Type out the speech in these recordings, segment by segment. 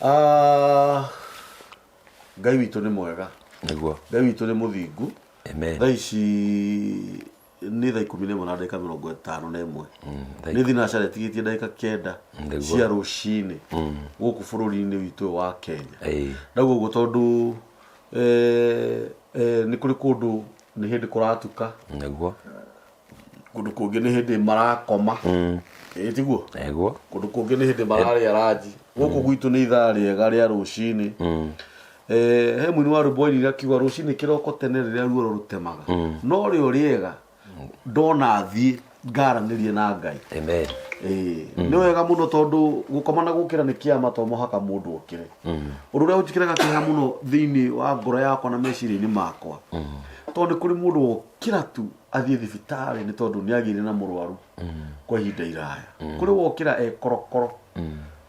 Ah, Ngai witũ nĩ mwega. Nĩguo. Ngai witũ nĩ mũthingu. Amen. Thaa ici nĩ thaa 11 na ndagĩka 51. Thaa Nĩ thinacara ĩtigĩtie ndagĩka 9 Nĩguo. cia rũcinĩ gũkũ bũrũri-inĩ witũ ũyũ wa Kenya. Ĩĩ. Ndauga ũguo tondũ nĩ kũrĩ kũndũ nĩ hĩndĩ kũratuka. Nĩguo. Kũndũ kũngĩ nĩ hĩndĩ marakoma. Ĩĩ tiguo? Nĩguo. Kũndũ kũngĩ nĩ hĩndĩ mararĩa ranji. Gũkũ gwitũ nĩ ithaa rĩega rĩa rũcinĩ. He mũini wa rwĩmbo wainire akiuga rũcinĩ kĩroko tene rĩrĩa ruoro rũtemaga. No rĩo rĩega ndona thiĩ ngaranĩrie na Ngai. Amen. Ĩĩ, nĩ wega mũno tondũ gũkoma na gũkĩra nĩ kĩama to mũhaka mũndũ okĩre. Ũndũ ũrĩa ũnjĩkĩraga kĩeha mũno thĩinĩ wa ngoro yakwa na meciria-inĩ makwa, tondũ nĩ kũrĩ mũndũ wokĩra tu athiĩ thibitarĩ nĩ tondũ nĩ agĩire na mũrwaru kwa ihinda iraya. Kũrĩ wokĩra e korokoro.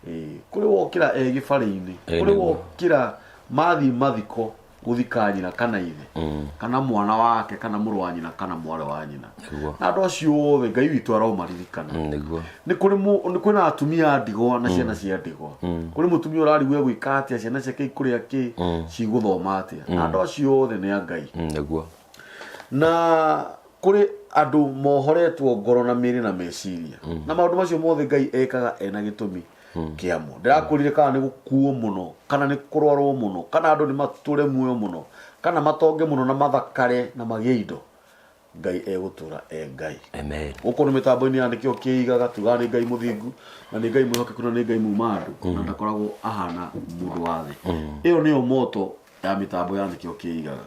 Ĩĩ, kũrĩ wokĩra e gĩbarĩ-inĩ. Ĩĩ, Kũrĩ nĩguo. wokĩra mathiĩ mathiko gũthika nyina kana ithe kana mwana wake kana mũrũ wa nyina kana mwarĩ wa nyina. Nĩguo. Na andũ acio othe Ngai witũ aromaririkana. Nĩguo. Nĩ kũrĩ nĩ kwĩna atumia a ndigwa na ciana cia ndigwa. Kũrĩ mũtumia ũrarigwo egwĩka atĩa, ciana ciake ikũrĩa kĩ, cigũthoma atĩa. Na andũ acio othe nĩ a Ngai. Nĩguo. Na kũrĩ andũ mohoretwo ngoro na mĩĩrĩ na meciria. Na maũndũ macio mothe Ngai ekaga ena gĩtũmi kĩamo. Ndĩrakwĩrire kana nĩ gũkuo mũno, kana nĩ kũrwarwo mũno, kana andũ nĩ matũre muoyo mũno, kana matonge mũno na mathakare na magĩe indo. Ngai egũtũra e Ngai. Amen. Gũkũ nĩ mĩtambo-inĩ ya nĩkĩo kĩigaga, tugaga nĩ Ngai mũthingu, na nĩ Ngai mwĩhokeku, na nĩ Ngai muma andũ, na ndakoragwo ahana mũndũ wa thĩ. Ĩyo nĩyo moto ya mĩtambo ya nĩkĩo kĩigaga.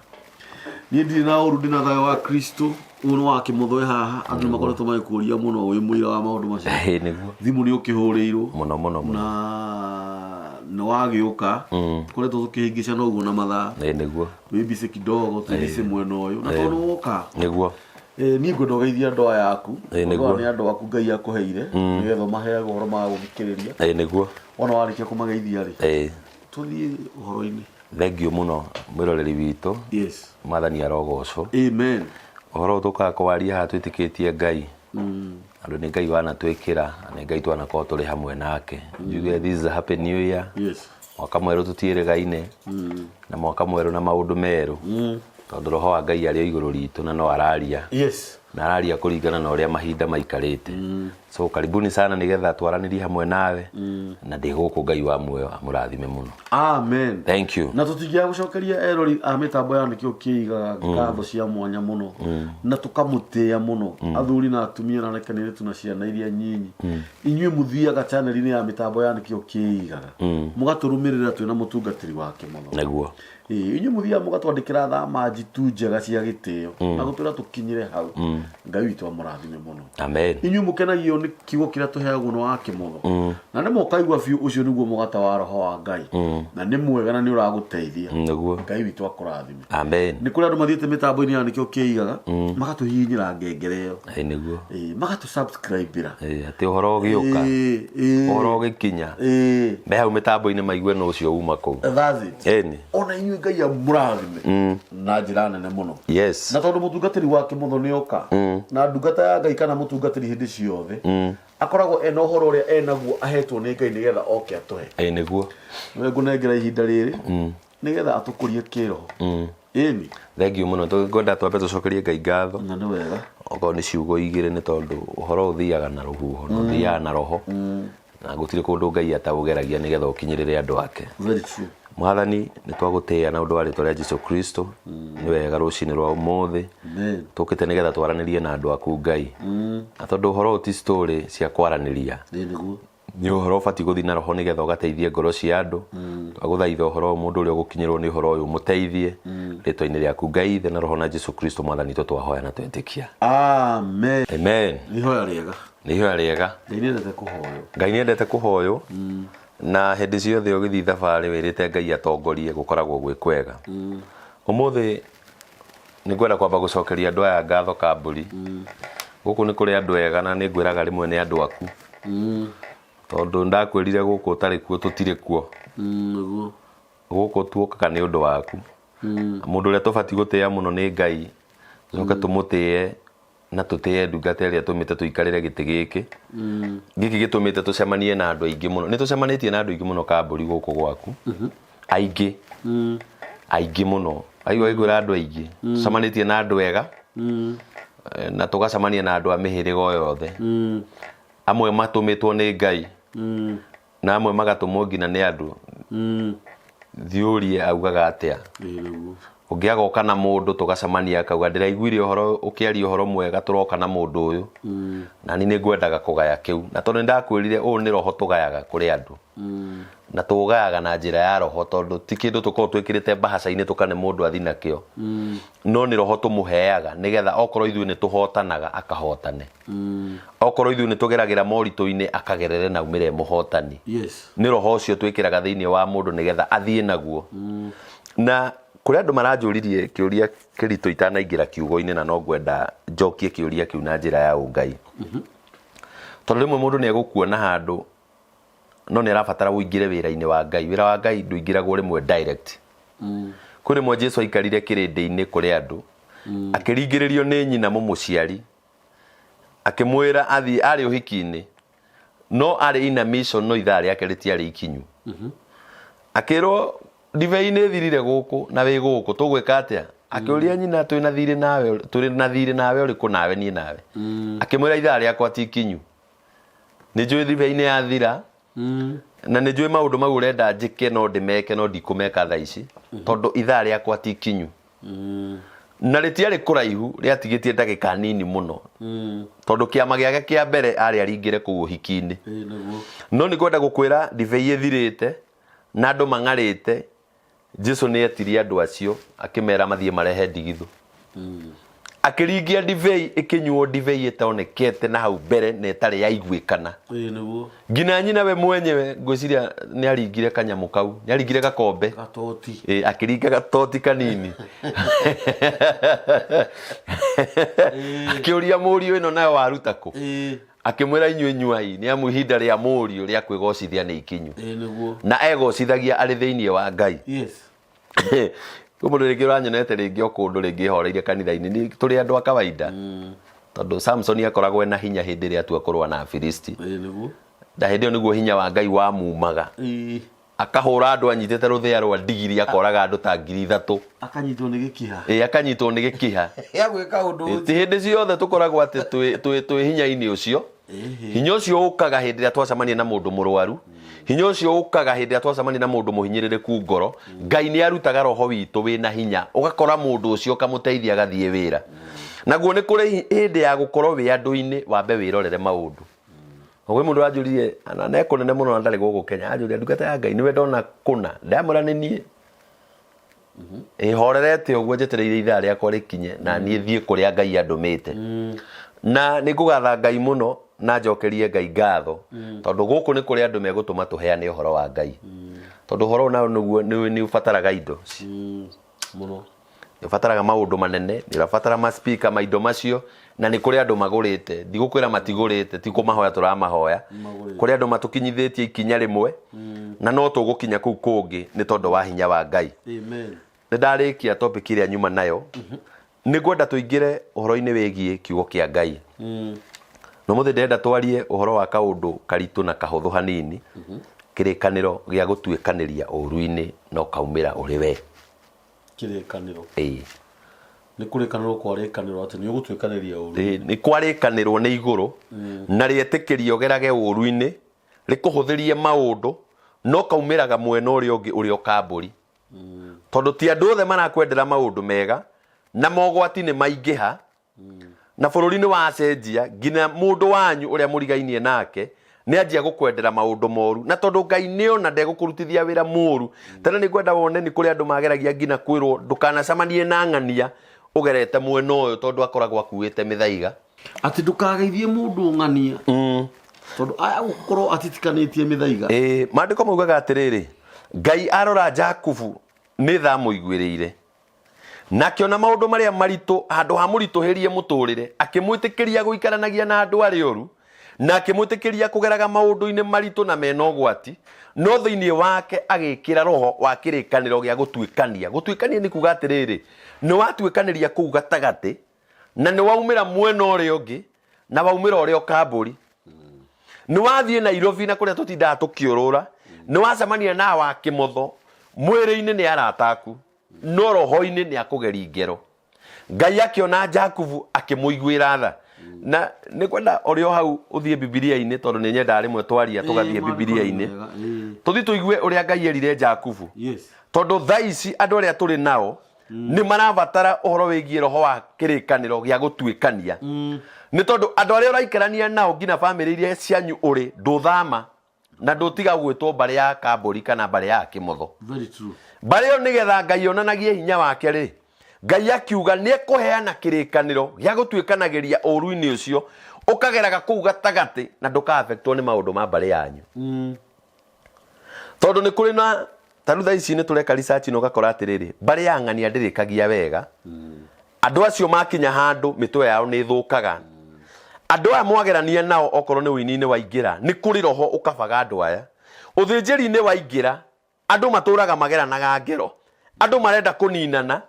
Niĩ ndirĩ na ũru, ndĩ na thayũ wa Kristo. Ũyũ nĩ wa kĩmũthoe haha, andũ nĩ makoretwo magĩkũria mũno wĩ mũira wa maũndũ macio. Ĩĩ, nĩguo. Thimũ nĩ ũkĩhũrĩirwo Mũno, mũno, mũno. na nĩ wagĩũka. Tũkoretwo tũkĩhĩngĩcana ũguo na mathaa. Ĩĩ, nĩguo. Wĩ busy kidogo, twĩ busy mwena ũyũ. Na tondũ nĩ woka, Nĩguo. Niĩ ngwenda ũgeithie andũ aya aku. Ĩĩ, Andũ nĩguo. aya nĩ andũ aku Ngai akũheire, nĩgetha ũmaheage ũhoro magagũthikĩrĩria. Ĩĩ, nĩguo. Wona warĩkia kũmageithia rĩ, Ĩĩ. tũthiĩ ũhoro-inĩ. Thengiũ mũno mwĩroreri witũ. Yes. Mwathani arogocwo. Amen. Ũhoro ũyũ tũkaga kũwaria haha twĩtĩkĩtie Ngai. Andũ nĩ Ngai wanatwĩkĩra, na nĩ Ngai twanakorwo tũrĩ hamwe nake. Njuge this is a happy new year. Yes. Mwaka mwerũ tũtiĩrĩgaine. Na mwaka mwerũ na maũndũ merũ. Tondũ roho wa Ngai arĩ o igũrũ ritũ na no araria. Yes. Na araria kũringana na ũrĩa mahinda maikarĩte. So karibuni sana nĩgetha twaranĩrie hamwe nawe. Na ndĩ gũkũ Ngai wa muoyo amũrathime mũno. Amen. Thank you. Na tũtingĩaga gũcokeria erori a mĩtambo ya nĩkĩo kĩigaga ngatho cia mwanya mũno na tũkamũtĩĩa mũno athuri na atumia na anake na airĩtu na ciana iria nyinyi. Inyuĩ mũthiaga channel-inĩ ya mĩtambo ya nĩkĩo kĩigaga mũgatũrũmĩrĩra twĩna mũtungatĩri wake mũno. Nĩguo. Ĩĩ, inyuĩ mũthiaga mũgatwandĩkĩra thama njitu njega cia gĩtĩo na gũtwĩra tũkinyĩre hau. Ngai witũ amũrathime mũno. Amen. Inyuĩ mũkenagio nĩ kiugo kĩrĩa tũheagwo nĩ wa kĩmotho. Na nĩ mũkaigua biũ ũcio nĩguo mũgate wa roho wa Ngai. Na nĩ mwega na nĩ ũragũteithia. Nĩguo. Ngai witũ akũrathime. Amen. Nĩ kũrĩ andũ mathiĩte mĩtambo-inĩ ya nĩkĩo kĩigaga magatũhihinyĩra ngengere ĩyo. Ĩĩ, nĩguo. Ĩĩ, magatũ subscribe-ĩra. Ĩĩ, atĩ ũhoro ũgĩũka. Ĩĩ, ĩĩ. Ũhoro ũgĩkinya. Ĩĩ. Me hau mĩtambo-inĩ maigue nũ ũcio uma kũu. That's it. Ĩni. Ona inyuĩ Ngai amũrathime na njĩra nene mũno. Yes. Na tondũ mũtungatĩri wa kĩmotho nĩ oka, na ndungata ya Ngai kana mũtungatĩri hĩndĩ ciothe akoragwo ena ũhoro ũrĩa enaguo ahetwo nĩ Ngai nĩgetha oke atũhe. Ĩĩ, nĩguo. Nĩwe ngũnengera ihinda rĩrĩ nĩgetha atũkũrie kĩroho. Ĩni. Thengiũ mũno. Tũngĩkwenda twambe tũcokerie Ngai ngatho. Na nĩ wega. Okorwo nĩ ciugo igĩrĩ nĩ tondũ ũhoro ũthiaga na rũhuho na ũthiaga na roho. Na gũtirĩ kũndũ Ngai ataũgeragia nĩgetha ũkinyĩrĩre andũ ake. Very true. Mwathani nĩ twagũtĩĩa na ũndũ wa rĩtwa rĩa Jesu Kristo. Nĩ wega rũcinĩ rwa ũmũthĩ. Amen. Tũkĩte nĩgetha twaranĩrie na andũ aku Ngai. Na tondũ ũhoro ũyũ ti story cia kwaranĩria. Ĩĩ, nĩguo. Nĩ ũhoro ũbatiĩ gũthiĩ na roho nĩgetha ũgateithie ngoro cia andũ. Twagũthaitha ũhoro ũyũ mũndũ ũrĩa ũgũkinyĩrwo nĩ ũhoro ũyũ mũteithie. Rĩtwa-inĩ rĩaku Ngai Ithe na Roho na Jesu Kristo Mwathani witũ twahoya na twetĩkia. Amen. Amen. Nĩ ihoya rĩega. Nĩ ihoya rĩega. Ngai nĩendete kũhoywo. Ngai nĩendete kũhoywo. Na hĩndĩ ciothe ũgĩthiĩ thabarĩ wĩrĩte Ngai atongorie gũkoragwo gwĩ kwega. Ũmũthĩ nĩ ngwenda kwamba gũcokeria andũ aya ngatho kambũri. Gũkũ nĩ kũrĩ andũ ega na nĩ ngwĩraga rĩmwe nĩ andũ aku. Tondũ ndakwĩrire gũkũ ũtarĩ kuo tũtirĩ kuo. Nĩguo. Gũkũ tuokaga nĩ ũndũ waku. Mũndũ ũrĩa tũbatiĩ gũtĩĩa mũno nĩ Ngai. Tũcoke tũmũtĩe Na tũtĩe ndungata ĩrĩa tũmĩte tũikarĩre gĩtĩ gĩkĩ. Gĩkĩ gĩtũmĩte tũcemanie na andũ aingĩ mũno. Nĩ tũcemanĩtie na andũ aingĩ mũno kambũri gũkũ gwaku. Aingĩ. Aingĩ mũno. Aigua ngĩkwĩra andũ aingĩ. Tũcemanĩtie na andũ ega. Na tũgacemania na andũ a mĩhĩrĩga o yothe. Amwe matũmĩtwo nĩ Ngai. Na amwe magatũmwo nginya nĩ andũ. Thiĩ ũrie augaga atĩa. Ĩĩ nĩguo. Ũngĩ agoka na mũndũ tũgacemania akauga ndĩraiguire ũhoro ũkĩaria ũhoro mwega tũroka na mũndũ ũyũ. Na niĩ nĩngwendaga kũgaya kĩu. Na tondũ nĩndakwĩrire ũũ nĩ roho tũgayaga kũrĩ andũ. Na tũũgayaga na njĩra ya roho tondũ ti kĩndũ tũkoragwo twĩkĩrĩte mbahaca-inĩ tũkane mũndũ athiĩ nakĩo. No nĩ roho tũmũheaga nĩgetha okorwo ithuĩ nĩtũhotanaga akahotane. Okorwo ithuĩ nĩtũgeragĩra moritũ-inĩ akagerere na aumĩre e mũhotani. Yes. Nĩ roho ũcio twĩkĩraga thĩinĩ wa mũndũ nĩgetha athiĩ naguo. Na kũrĩ andũ maranjũririe kĩũria kĩritũ itanaingĩra kiugo-inĩ na no ngwenda njokie kĩũria kĩu na njĩra ya ũngai. Tondũ rĩmwe mũndũ nĩ egũkuona handũ no nĩ arabatara ũingĩre wĩra-inĩ wa Ngai. Wĩra wa Ngai ndũingĩragwo rĩmwe direct. Kwĩ rĩmwe Jesu aikarire kĩrĩndĩ-inĩ kũrĩ andũ, akĩringĩrĩrio nĩ nyina mũmũciari, akĩmwĩra athiĩ, arĩ ũhiki-inĩ, no arĩ in a mission no ithaa rĩake rĩtiarĩ ikinyu. Akĩrwo ndibei nĩ ĩthirire gũkũ na wĩ gũkũ tũgwĩka atĩa? Akĩũria nyina twĩ na thirĩ nawe, tũrĩ na thirĩ nawe ũrĩkũ nawe niĩ nawe? Akĩmwĩra ithaa rĩakwa ti ikinyu. Nĩ njũĩ ndibei nĩ yathira na nĩ njũĩ maũndũ mau ũrenda njĩke no ndĩmeke no ndikũmeka thaa ici tondũ ithaa rĩakwa ti ikinyu. Na rĩtiarĩ kũraihu, rĩatigĩtie ndagĩka nini mũno tondũ kĩama gĩake kĩa mbere arĩ aringĩre kũu ũhiki-inĩ. Ĩĩ nĩguo. No nĩ ngwenda gũkwĩra ndibei ĩthirĩte na andũ mang'arĩte, Jesu nĩ etirie andũ acio akĩmera mathiĩ marehe ndigithũ. Akĩringia ndibei ĩkĩnyuo ndibei ĩtonekete na hau mbere na ĩtarĩ yaiguĩkana. Ĩĩ nĩguo. Nginya nyina we mwenyewe ngwĩciria nĩ aringire kanyamũ kau, nĩ aringire gakombe. Gatoti. Ĩĩ, akĩringa gatoti kanini. Akĩũria mũriũ ĩno nayo waruta kũ? Ĩĩ. Akĩmwĩra inyuĩ nyuai nĩ amu ihinda rĩa mũriũ rĩa kwĩgocithia nĩ ikinyu. Ĩĩ nĩguo. Na egocithagia arĩ thĩinĩ wa Ngai. Yes. Kwĩ mũndũ rĩngĩ ũranyonete rĩngĩ o kũndũ rĩngĩ horeire kanitha-inĩ. Nĩ tũrĩ andũ a kawaida. Tondũ Samson akoragwo ena hinya hĩndĩ ĩrĩa atua kũrũa na Afilisti. Ĩĩ nĩguo. Na hĩndĩ ĩyo nĩguo hinya wa Ngai wamumaga. Ĩĩ. Akahũra andũ anyitĩte rũthĩa rwa ndigiri akoraga andũ ta 3,000. Akanyitwo nĩ gĩkiha. Ĩĩ akanyitwo nĩ gĩkiha. Gĩa gwĩka ũndũ ũcio. Ti hĩndĩ ciothe tũkoragwo atĩ twĩ hinya-inĩ ũcio. Hinya ũcio ũkaga hĩndĩ ĩrĩa twacemania na mũndũ mũrwaru. Hinya ũcio ũkaga hĩndĩ ĩrĩa twacemania na mũndũ mũhinyĩrĩrĩku ngoro. Ngai nĩ arutaga roho witũ wĩna hinya, ũgakora mũndũ ũcio ũkamũteithia agathiĩ wĩra. Naguo nĩ kũrĩ hĩndĩ ya gũkorwo wĩ andũ-inĩ wambe wĩrorere maũndũ. Kwĩ mũndũ wanjũririe, na nĩ kũnene mũno na ndarĩ gũkũ Kenya, anjũria ndungata ya Ngai nĩwe ndona kũna, ndamwĩra nĩ niĩ. Ĩhorerete ũguo njetereire ithaa rĩakwa rĩkinye na niĩ thiĩ kũrĩa Ngai andũmĩte. Na nĩ ngũgatha Ngai mũno na njokerie Ngai ngatho tondũ gũkũ nĩ kũrĩ andũ megũtũma tũheane ũhoro wa Ngai. Tondũ ũhoro ũyũ nao nĩguo nĩ ũbataraga indo. Mũno. Nĩ ũbataraga maũndũ manene, nĩ ũrabatara ma speaker ma indo macio, na nĩ kũrĩ andũ magũrĩte. Ndigũkwĩra matigũrĩte, ti kũmahoya tũramahoya. Magũrĩte. Kũrĩ andũ matũkinyithĩtie ikinya rĩmwe, na no tũgũkinya kũu kũngĩ nĩ tondũ wa hinya wa Ngai. Amen. Nĩ ndarĩkia topic ĩrĩa nyuma nayo. Nĩ ngwenda tũingĩre ũhoro-inĩ wĩgiĩ kiugo kĩa Ngai. Na ũmũthĩ ndĩrenda twarie ũhoro wa kaũndũ karitũ na kahũthũ hanini, kĩrĩkanĩro gĩa gũtuĩkanĩria ũũru-inĩ na ũkaumĩra ũrĩ we. Kĩrĩkanĩro. Ĩĩ. Nĩ kũrĩkanĩrwo kwarĩkanĩrwo atĩ nĩ ũgũtuĩkanĩria ũũru. Ĩĩ, nĩ kwarĩkanĩrwo nĩ igũrũ na rĩetĩkĩrio ũgerage ũũru-inĩ, rĩkũhũthĩrie maũndũ, no kaumĩraga mwena ũrĩa ũngĩ ũrĩ o kambũri. Tondũ ti andũ othe marakwendera maũndũ mega, na mogwati nĩ maingĩha, na bũrũri nĩ wacenjia, nginya mũndũ wanyu ũrĩa mũrigainie nake nĩ anjia gũkwendera maũndũ moru. Na tondũ Ngai nĩ ona ndegũkũrutithia wĩra mũru, tene nĩ ngwenda wone nĩ kũrĩ andũ mageragia nginya kwĩrwo ndũkanacemanie na ng'ania ũgerete mwena ũyũ tondũ akoragwo akuĩte mĩthaiga. Atĩ ndũkageithie mũndũ ng'ania. Tondũ aya gũkorwo atitikanĩtie mĩthaiga. Ĩĩ, maandĩko maugaga atĩrĩrĩ, Ngai arora Jakubu nĩ tha amũiguĩrĩire, na akĩona maũndũ marĩa maritũ, handũ ha mũritũhĩrie mũtũrĩre, akĩmwĩtĩkĩria gũikaranagia na andũ arĩa oru, na akĩmwĩtĩkĩria kũgeraga maũndũ-inĩ maritũ na mena ũgwati, no thĩinĩ wake agĩkĩra roho wa kĩrĩkanĩro gĩa gũtuĩkania. Gũtuĩkania nĩ kuga atĩrĩrĩ, nĩ watuĩkanĩria kũu gatagatĩ, Na nĩ waumĩra mwena ũrĩa ũngĩ, na waumĩra ũrĩa ũkambũri. Nĩ wathiĩ Nairobi na kũrĩa tũtindaga tũkĩũrũra, nĩ wacemania na wa kĩmotho, mwĩrĩ-inĩ nĩ arata aku, no roho-inĩ nĩ akũgeria ngero. Ngai akĩona Jakubu akĩmũiguĩra tha. Na nĩ kwenda ũrĩ o hau ũthiĩ Bibilia-inĩ tondũ nĩ nyendaga rĩmwe twaria tũgathiĩ Ĩĩ, maandĩko nĩ Bibilia-inĩ. mega, ĩĩ. Tũthiĩ tũigue ũrĩa Ngai erire Jakubu. Yes. Tondũ thaa ici andũ arĩa tũrĩ nao nĩ marabatara ũhoro wĩgiĩ roho wa kĩrĩkanĩro gĩa gũtuĩkania. Nĩ tondũ andũ arĩa ũraikarania nao nginya bamĩrĩ iria cianyu ũrĩ ndũthama na ndũtiga gwĩtwo mbarĩ ya Kambũri kana mbarĩ ya Kĩmotho. Very true. Mbarĩ ĩyo nĩgetha Ngai onanagie hinya wake rĩ, Ngai akiuga nĩ ekũheana kĩrĩkanĩro gĩa gũtuĩkanagĩria ũũru-inĩ ũcio ũkageraga kũu gatagatĩ na ndũka-affectwo nĩ maũndũ ma mbarĩ yanyu. Tondũ nĩ kũrĩ na ta rĩu thaa ici nĩ tũreka research na ũgakora atĩrĩrĩ, mbarĩ ya ng'ania ndĩrĩkagia wega. Andũ acio makinya handũ mĩtwe yao nĩ ĩthũkaga. Andũ aya mwagerania nao okorwo nĩ ũini-inĩ waingĩra, nĩ kũrĩ roho ũkabaga andũ aya. Ũthĩnjĩri-inĩ waingĩra, andũ matũraga mageranaga ngero. Andũ marenda kũninana,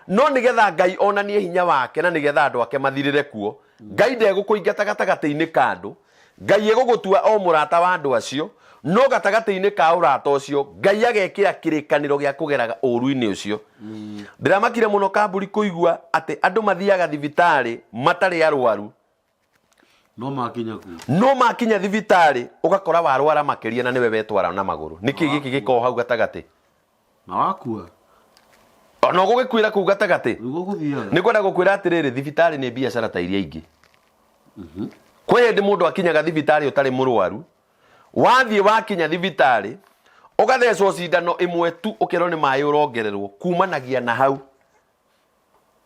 no nĩgetha Ngai onanie hinya wake na nĩgetha andũ ake mathirĩre kuo, Ngai ndegũkũingata gatagatĩ-inĩ ka andũ, Ngai egũgũtua o mũrata wa andũ acio, no gatagatĩ-inĩ ka ũrata ũcio, Ngai agekĩra kĩrĩkanĩro gĩa kũgeraga ũũru-inĩ ũcio. Ndĩramakire mũno Kamburi kũigua atĩ andũ mathiaga thibitarĩ matarĩ arwaru, No makinya kuo. no makinya thibitarĩ ũgakora warwara makĩria na nĩwe wetwara na magũrũ. Nĩkĩ gĩkĩ gĩkoragwo hau gatagatĩ? Na wakua. Ona ũgũgĩkuĩra kũu gatagatĩ. Nĩguo gũthiaga. Nĩ kwenda gũkwĩra atĩrĩrĩ, thibitarĩ nĩ biacara ta iria ingĩ. Kwĩ hĩndĩ mũndũ akinyaga thibitarĩ ũtarĩ mũrwaru, wathiĩ wakinya thibitarĩ ũgathecwo cindano ĩmwe tu ũkerwo nĩ maĩ ũrongererwo, kumanagia na hau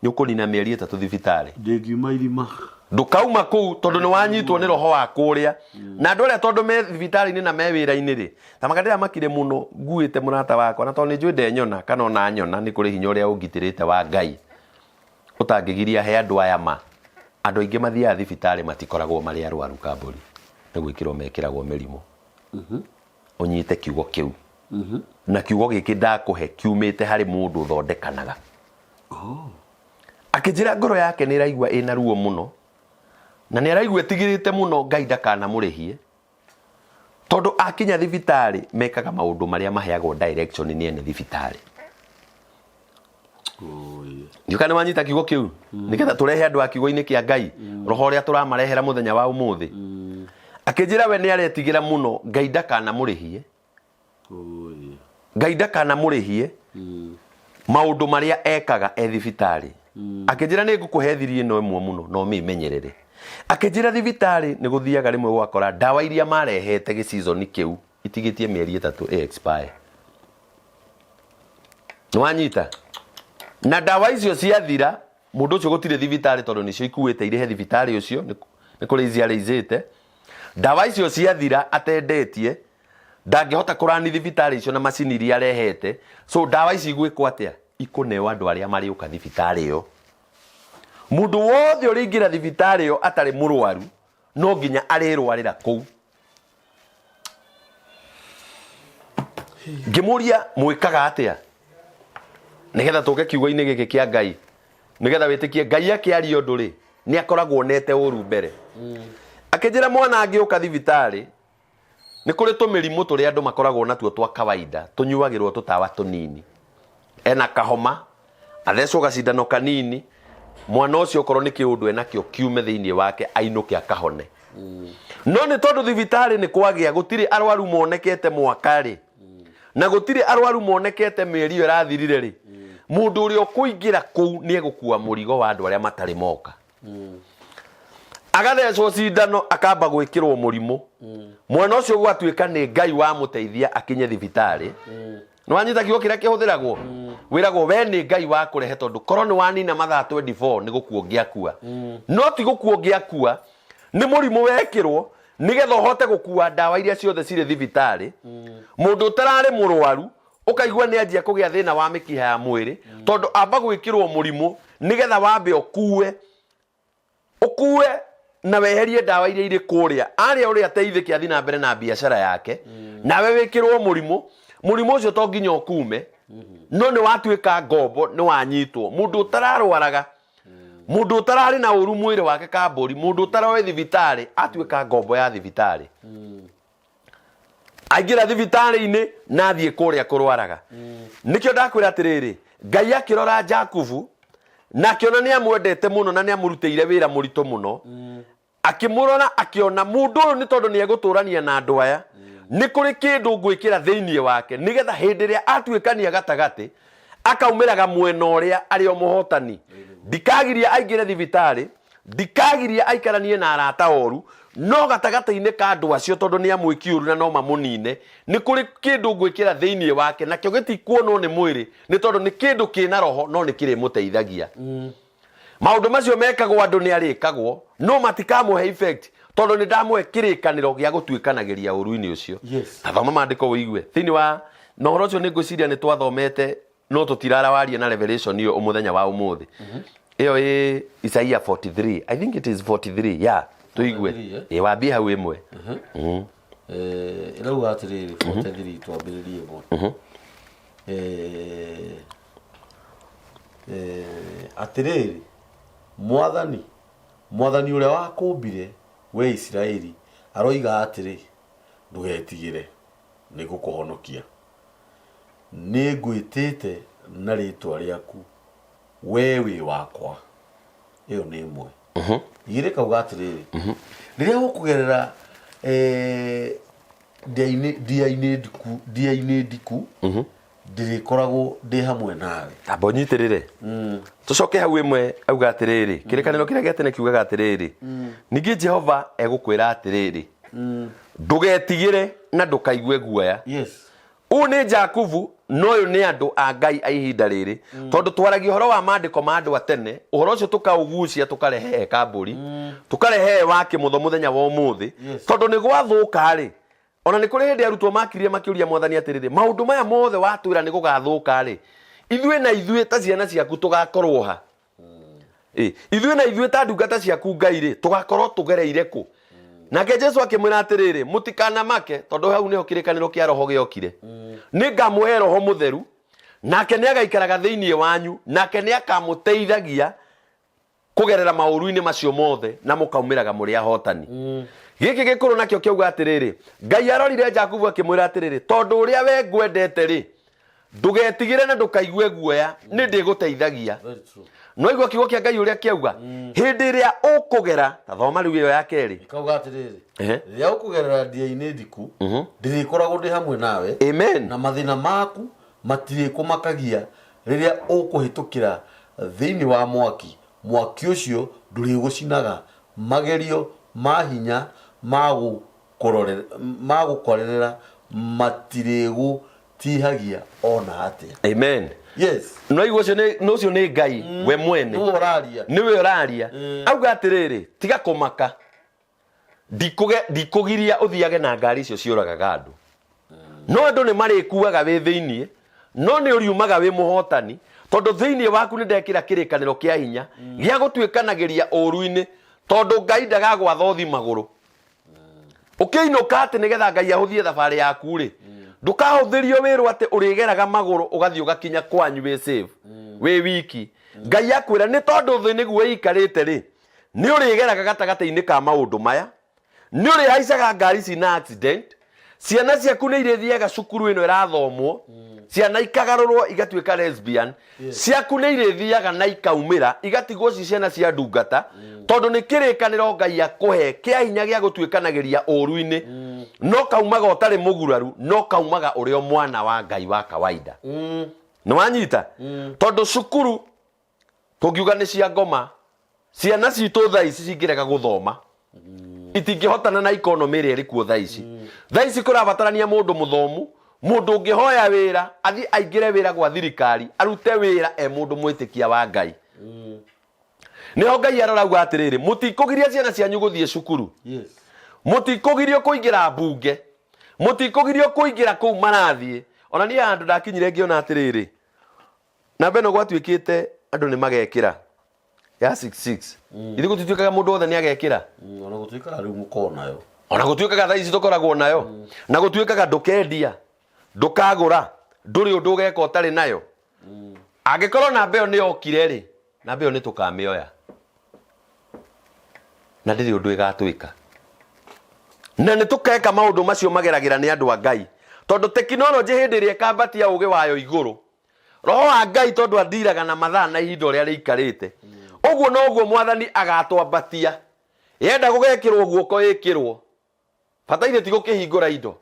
nĩ ũkũnina mĩeri 3 thibitarĩ. Ndĩngiuma irima. Ndũkauma kũu tondũ nĩ wanyitwo nĩ roho wa kũrĩa. Na andũ arĩa tondũ me thibitarĩ-inĩ na me wĩra-inĩ rĩ, ta maka ndĩramakire mũno nguĩte mũrata wakwa, na tondũ nĩ njũĩ ndenyona kana ona nyona nĩ kũrĩ hinya ũrĩa ũngitĩrĩte wa Ngai ũtangĩgiria he andũ aya ma. Andũ aingĩ mathiaga thibitarĩ matikoragwo marĩ arwaru Kambũri, nĩ gwĩkĩrwo mekĩragwo mĩrimũ. Ũnyite kiugo kĩu. Na kiugo gĩkĩ ndakũhe kiumĩte harĩ mũndũ ũthondekanaga. Akĩnjĩra ngoro yake nĩ ĩraigua ĩna ruo mũno, na nĩ araigua etigĩrĩte mũno Ngai ndakanamũrĩhie, tondũ akinya thibitarĩ mekaga maũndũ marĩa maheagwo direction nĩ ene thibitarĩ. Ndiũka nĩ wanyita kiugo kĩu, nĩgetha tũrehe andũ a kiugo-inĩ kĩa Ngai roho ũrĩa tũramarehera mũthenya wa ũmũthĩ. Akĩnjĩra we nĩ aretigĩra mũno Ngai ndakanamũrĩhie, Ngai ndakanamũrĩhie maũndũ marĩa ekaga e thibitarĩ. Akĩnjĩra nĩ ngũkũhe thiri ĩno ĩmwe mũno na ũmĩmenyerere. Akĩnjĩra thibitarĩ nĩ gũthiaga rĩmwe ũgakora ndawa iria marehete gĩcizoni kĩu itigĩtie mĩeri 3 ĩ expire. Nĩ wanyita? Na ndawa icio ciathira, mũndũ ũcio gũtirĩ thibitarĩ tondũ nĩcio ikuĩte irĩhe thibitarĩ ũcio, nĩ kũrĩ ici arĩizĩte. Ndawa icio ciathira atendetie, ndangĩhota kũrani thibitarĩ icio na macini iria arehete. So ndawa ici igwĩkwo atĩa? Ikũneo andũ arĩa marĩũka thibitarĩ ĩyo. Mũndũ wothe ũrĩingĩra thibitarĩ ĩyo atarĩ mũrwaru, no nginya arĩrwarĩra kũu. Ngĩmũria mwĩkaga atĩa nĩgetha tũke kiugo-inĩ gĩkĩ kĩa Ngai, nĩgetha wĩtĩkie Ngai akĩaria ũndũ rĩ, nĩ akoragwo onete ũru mbere. Akĩnjĩra mwana angĩũka thibitarĩ, nĩ kũrĩ tũmĩrimũ tũrĩa andũ makoragwo natuo twa kawaida, tũnyuagĩrwo tũtawa tũnini. Ena kahoma, athecwo gacindano kanini, mwana ũcio okorwo nĩ kĩũndũ enakĩo kiume thĩinĩ wake ainũke akahone. No nĩ tondũ thibitarĩ nĩ kwagĩa gũtirĩ arwaru monekete mwaka rĩ, na gũtirĩ arwaru monekete mĩeri ĩyo ĩrathirire rĩ, mũndũ ũrĩa ũkũingĩra kũu nĩ egũkua mũrigo wa andũ arĩa matarĩ moka. Agathecwo cindano akamba gwĩkĩrwo mũrimũ. Mwana ũcio gwatuĩka nĩ Ngai wamũteithia akinye thibitarĩ. Nĩ wanyita kiugo kĩrĩa kĩhũthĩragwo? Wĩragwo we nĩ Ngai wakũrehe tondũ korwo nĩ wanina mathaa 24 nĩ gũkua ũngĩakua. No ti gũkua ũngĩakua, nĩ mũrimũ wekĩrwo nĩgetha ũhote gũkua ndawa iria ciothe cirĩ thibitarĩ. Mũndũ ũtararĩ mũrwaru ũkaigua nĩ anjia kũgĩa thĩna wa mĩkiha ya mwĩrĩ tondũ amba gwĩkĩrwo mũrimũ nĩgetha wambe ũkue, ũkue na weherie ndawa iria irĩ kũrĩa. Arĩa ũrĩa ateithĩke athiĩ na mbere na biacara yake, nawe wĩkĩrwo mũrimũ. Mũrimũ ũcio to nginya ũkume, no nĩ watuĩka ngombo, nĩ wanyitwo. Mũndũ ũtararwaraga Mũndũ ũtararĩ na ũru mwĩrĩ wake kambũri, mũndũ ũtaroĩ thibitarĩ atuĩka ngombo ya thibitarĩ. Aingĩra thibitarĩ-inĩ na athiĩ kũrĩa kũrwaraga. Nĩkĩo ndakwĩra atĩrĩrĩ, Ngai akĩrora Jakubu na akĩona nĩ amwendete mũno na nĩ amũrutĩire wĩra mũritũ mũno, akĩmũrora akĩona mũndũ ũyũ nĩ tondũ nĩ egũtũrania na andũ aya, nĩ kũrĩ kĩndũ ngwĩkĩra thĩinĩ wake nĩgetha hĩndĩ ĩrĩa atuĩkania gatagatĩ akaumĩraga mwena ũrĩa arĩ o mũhotani. Ndikagiria aingĩre thibitarĩ, ndikagiria aikaranie na arata oru, no gatagatĩ-inĩ ka andũ acio tondũ nĩ amwĩki ũru na no mamũnine, nĩ kũrĩ kĩndũ ngwĩkĩra thĩinĩ wake nakĩo gĩtikuonwo nĩ mwĩrĩ nĩ tondũ nĩ kĩndũ kĩna roho no nĩ kĩrĩmũteithagia. Maũndũ macio mekagwo andũ nĩ arĩkagwo no matikamũhe effect tondũ nĩ ndamũhe kĩrĩkanĩro gĩa gũtuĩkanagĩria ũru-inĩ ũcio. Yes. Ta thoma maandĩko ũigue thĩinĩ wa na ũhoro ũcio nĩ ngwĩciria nĩ twathomete no tũtirarawaria na revelation ĩyo mũthenya wa ũmũthĩ. Ĩyo ĩ Isaia 43, I think it is 43, yeah, tũigue. 43, eh? Ĩ wambie hau ĩmwe. Ĩrauga atĩrĩrĩ, 43 twambĩrĩrie ĩmwe. Atĩrĩrĩ, Mwathani, Mwathani ũrĩa wakũũmbire, wee Isiraeli, aroiga atĩrĩ, Ndũgetigĩre, nĩngũkũhonokia. Nĩngwĩtĩte na rĩĩtwa rĩaku, wee wĩ wakwa. Ĩyo nĩ ĩmwe. Igĩrĩ kauga atĩrĩrĩ, rĩrĩa ũkũgerera ndia-inĩ ndia-inĩ ndiku ndia-inĩ ndiku, ndĩrĩkoragwo ndĩ hamwe nawe. Amba ũnyitĩrĩre tũcoke hau ĩmwe auga atĩrĩrĩ, kĩrĩkanĩro kĩrĩa gĩa tene kiugaga atĩrĩrĩ, ningĩ Jehova egũkwĩra atĩrĩrĩ, ndũgetigĩre na ndũkaigue guoya. Yes. Ũyũ nĩ Jakubu na ũyũ nĩ andũ a Ngai a ihinda rĩrĩ, tondũ twaragia ũhoro wa maandĩko ma andũ a tene, ũhoro ũcio tũkaũgucia tũkarehe kambũri, tũkarehe wa kĩmũtho mũthenya wa ũmũthĩ. Yes. Tondũ nĩ gwathũka rĩ, ona nĩ kũrĩ hĩndĩ arutwo makirire makĩũria Mwathani atĩrĩrĩ, maũndũ maya mothe watwĩra nĩ gũgathũka rĩ, ithuĩ na ithuĩ ta ciana ciaku tũgakorwo ha? Ithuĩ na ithuĩ ta ndungata ciaku Ngai rĩ, tũgakorwo tũgereire kũ? Nake Jesu akĩmwĩra atĩrĩrĩ, mũtikanamake, tondũ hau nĩho kĩrĩkanĩro kĩa roho gĩokire. Nĩ ngamũhe roho mũtheru, nake nĩ agaikaraga thĩinĩ wanyu, nake nĩ akamũteithagia kũgerera maũru-inĩ macio mothe, na mũkaumĩraga mũrĩ ahotani. Gĩkĩ gĩkũrũ nakĩo kĩauga atĩrĩrĩ, Ngai arorire Jakubu akĩmwĩra atĩrĩrĩ, tondũ ũrĩa we ngwendete rĩ, ndũgetigĩre na ndũkaigue guoya, nĩ ndĩgũteithagia. Very true. No igua kiugo kĩa Ngai ũrĩa kĩauga, hĩndĩ ĩrĩa ũkũgera, ta thoma rĩu ĩyo ya kerĩ. Ikauga atĩrĩrĩ, rĩrĩa ũkũgerera ndia-inĩ ndiku, ndĩrĩkoragwo ndĩ hamwe nawe. Amen. Na mathĩna maku matirĩkũmakagia rĩrĩa ũkũhĩtũkĩra thĩinĩ wa mwaki, mwaki ũcio ndũrĩgũcinaga, magerio ma hinya ma gũkorerera matirĩgũtihagia ona atĩa. Amen. Yes. No igua ũcio nĩ ũcio nĩ Ngai we mwene. Nĩwe ũraria. Nĩwe ũraria. Auga atĩrĩrĩ, tiga kũmaka. Ndikũgiria ũthiage na ngari icio ciũragaga andũ. No andũ nĩ marĩkuaga wĩ thĩinĩ, no nĩ ũriumaga wĩ mũhotani, tondũ thĩinĩ waku nĩ ndekĩra kĩrĩkanĩro kĩa hinya gĩa gũtuĩkanagĩria ũru-inĩ, tondũ Ngai ndagagwatha ũthi magũrũ. Ũkĩinũka atĩ nĩgetha Ngai ahũthie thabarĩ yaku rĩ, ndũkahũthĩrio wĩrwo atĩ ũrĩgeraga magũrũ ũgathiĩ ũgakinya kwanyu wĩ safe, wĩ wiki. Ngai akwĩra nĩ tondũ thĩ nĩguo ĩikarĩte rĩ, nĩ ũrĩgeraga gatagatĩ-inĩ ka maũndũ maya, nĩ ũrĩhaicaga ngari cina accident, ciana ciaku nĩ irĩthiaga cukuru ĩno ĩrathomwo, ciana ikagarũrwo igatuĩka lesbian, ciaku nĩ irĩthiaga na ikaumĩra igatigwo ci ciana cia ndungata, tondũ nĩ kĩrĩkanĩro Ngai akũhe kĩa hinya gĩa gũtuĩkanagĩria ũru-inĩ, no kaumaga ũtarĩ mũguraru, no kaumaga ũrĩ o mwana wa Ngai wa kawaida. Nĩ wanyita? Tondũ cukuru tũngiuga nĩ cia ngoma, ciana citũ thaa ici cingĩrega gũthoma itingĩhotana na economy ĩrĩa ĩrĩ kuo thaa ici. Thaa ici kũrabatarania mũndũ mũthomu, mũndũ ũngĩhoya wĩra athiĩ aingĩre wĩra gwa thirikari, arute wĩra e mũndũ mwĩtĩkia wa Ngai. Nĩho Ngai arorauga atĩrĩrĩ, mũtikũgiria ciana cianyu gũthiĩ cukuru. Yes. Mũtikũgirio kũingĩra mbunge, mũtikũgirio kũingĩra kũu marathiĩ. Ona niĩ handũ ndakinyire ngĩona atĩrĩrĩ, namba ĩno gwatuĩkĩte andũ nĩ magekĩra ya 66. Ithuĩ gũtituĩkaga mũndũ wothe nĩ agekĩra. Ona gũtuĩkaga rĩu mũkoragwo nayo. Ona gũtuĩkaga thaa ici tũkoragwo nayo. Na gũtuĩkaga ndũkendia, ndũkagũra, ndũrĩ ũndũ ũgeka ũtarĩ nayo. Angĩkorwo namba ĩyo nĩ yokire rĩ, namba ĩyo nĩ tũkamĩoya. Na ndĩrĩ ũndũ ĩgatwĩka. Na nĩ tũkeka maũndũ macio mageragĩra nĩ andũ a Ngai, tondũ tekinoronjĩ hĩndĩ ĩrĩa ĩkambatia ũgĩ wayo igũrũ, Roho wa Ngai tondũ andiraga na mathaa na ihinda ũrĩa rĩikarĩte, ũguo noguo Mwathani agatwambatia. Yenda gũgekĩrwo guoko ĩkĩrwo. Bataire ti gũkĩhingũra indo.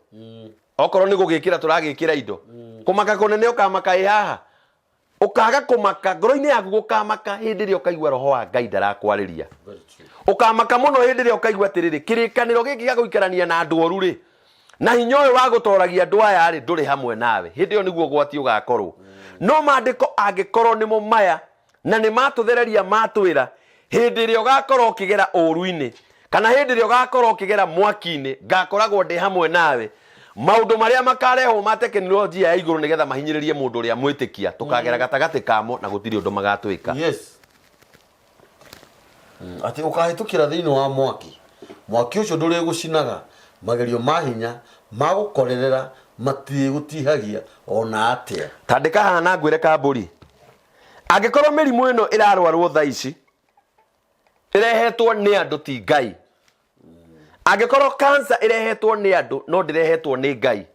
Okorwo nĩ gũgĩkĩra tũragĩkĩra indo. Kũmaka kũnene ũkamaka ĩ haha. Ũkaga kũmaka ngoro-inĩ yaku gũkamaka hĩndĩ ĩrĩa ũkaigua Roho wa Ngai ndarakwarĩria. Ũkamaka mũno hĩndĩ ĩrĩa ũkaigua atĩrĩrĩ, kĩrĩkanĩro gĩkĩ gĩa gũikarania na andũ oru rĩ, na hinya ũyũ wa gũtoragia andũ aya rĩ, ndũrĩ hamwe nawe. Hĩndĩ ĩyo nĩguo ũgwati ũgakorwo. No maandĩko angĩkorwo nĩmo maya na nĩ matũthereria matwĩra, hĩndĩ ĩrĩa ũgakorwo ũkĩgera ũũru-inĩ, kana hĩndĩ ĩrĩa ũgakorwo ũkĩgera mwaki-inĩ, ngakoragwo ndĩ hamwe nawe. Maũndũ marĩa makarehwo ma tekinoronjia ya igũrũ nĩgetha mahinyĩrĩrie mũndũ ũrĩa mwĩtĩkia, tũkagera gatagatĩ kamo na gũtirĩ ũndũ magatwĩka. Yes. Atĩ ũkahĩtũkĩra thĩinĩ wa mwaki, mwaki ũcio ndũrĩgũcinaga, magerio ma hinya ma gũkorerera matirĩgũtihagia o na atĩa. Tandĩka haha na ngwĩre kambũri. Angĩkorwo mĩrimũ ĩno ĩrarwarwo thaa ici ĩrehetwo nĩ andũ ti Ngai, angĩkorwo cancer ĩrehetwo nĩ andũ no ndĩrehetwo nĩ Ngai,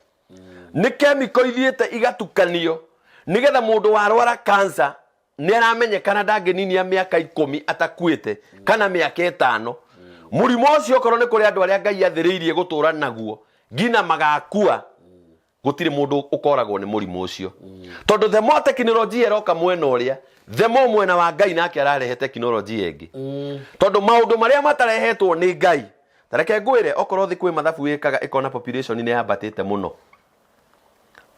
nĩ kemiko ithiĩte igatukanio nĩgetha mũndũ warwara cancer nĩ aramenyekana ndangĩninia mĩaka 10 atakuĩte kana mĩaka 5. Mũrimũ ũcio okorwo nĩ kũrĩ andũ arĩa Ngai athĩrĩirie gũtũra naguo nginya magakua, gũtirĩ mũndũ ũkoragwo nĩ mũrimũ ũcio. Tondũ the more tekinoronjia ĩroka mwena ũrĩa, the more mwena wa Ngai nake ararehe tekinoronjia ĩngĩ. Tondũ maũndũ marĩa matarehetwo nĩ Ngai, ta reke ngwĩre, okorwo thĩ kwĩ mathabu ĩkaga ĩkona population nĩ yambatĩte mũno,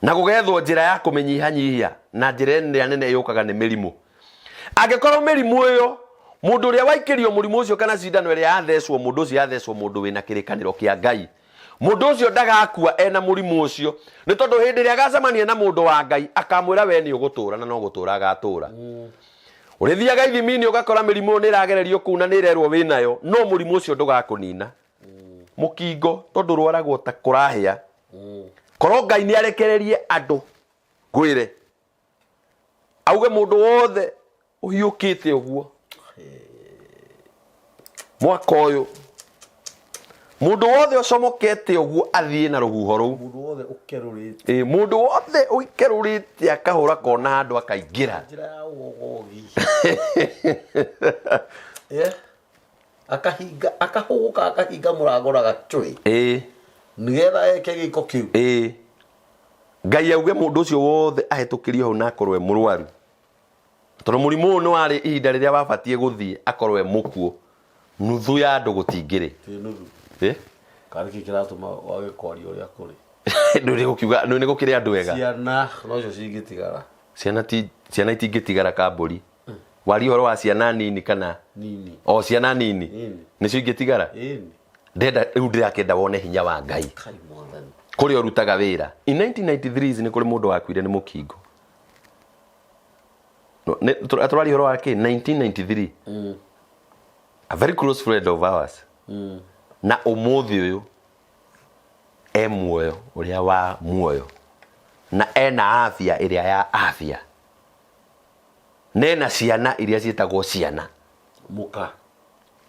na gũgethwo njĩra ya kũmĩnyihanyihia, na njĩra ĩrĩa nene yũkaga nĩ mĩrimũ. Angĩkorwo mĩrimũ ĩyo, mũndũ ũrĩa waikĩrio mũrimũ ũcio kana cindano ĩrĩa yathecwo mũndũ ũcio, yathecwo mũndũ wĩna kĩrĩkanĩro kĩa Ngai, mũndũ ũcio ndagakua ena mũrimũ ũcio, nĩ tondũ hĩndĩ ĩrĩa agacemania na mũndũ wa Ngai akamwĩra we nĩ ũgũtũra, na no gũtũra agatũra. Ũrĩthiaga ithimi-inĩ ũgakora mĩrimũ ĩyo nĩ ĩragererio kũu na nĩ ĩrerwo wĩnayo, no mũrimũ ũcio ndũgakũnina. Mũkingo tondũ ũrwaragwo ta kũrahĩa, korwo Ngai nĩ arekererie andũ, ngwĩre auge mũndũ wothe ũhiũkĩte ũguo mwaka ũyũ, mũndũ wothe ũcomokete ũguo athiĩ na rũhuho rũu, mũndũ wothe ũkerũrĩte, ĩ mũndũ wothe ũikerũrĩte akahũra kona handũ akaingĩra njĩra ya ũgogogi, yeah. Akahinga, akahũgũka, akahinga mũrango na gacũĩ nĩgetha eke gĩko kĩu. Ngai auge mũndũ ũcio wothe ahĩtũkĩrio hau na akorwo e mũrwaru, tondũ mũrimũ ũyũ nĩ warĩ ihinda rĩrĩa wabatiĩ gũthiĩ akorwo e mũkuũ, nuthu ya andũ gũtingĩrĩ. Ti nuthu. Ĩ? Kana nĩkĩ kĩratũma wage kwaria ũrĩa kũrĩ? Ndũrĩ gũkiuga nĩ gũkĩrĩ andũ ega. Ciana nocio cingĩtigara. Ciana ti ciana itingĩtigara kambũri. Waria ũhoro wa ciana nini kana Nini. O ciana nini. Nini. Nĩcio ingĩtigara. Ĩni. Ndenda rĩu ndĩrakĩenda wone hinya wa Ngai. Kai Mwathani. Kũrĩa ũrutaga wĩra. In 1993 nĩ kũrĩ mũndũ wakuire nĩ mũkingo. No, tũraria ũhoro wa kĩ 1993. A very close friend of ours. Na ũmũthĩ ũyũ e muoyo ũrĩa wa muoyo na ena afya ĩrĩa ya afya na ena ciana iria ciĩtagwo ciana. Mũka.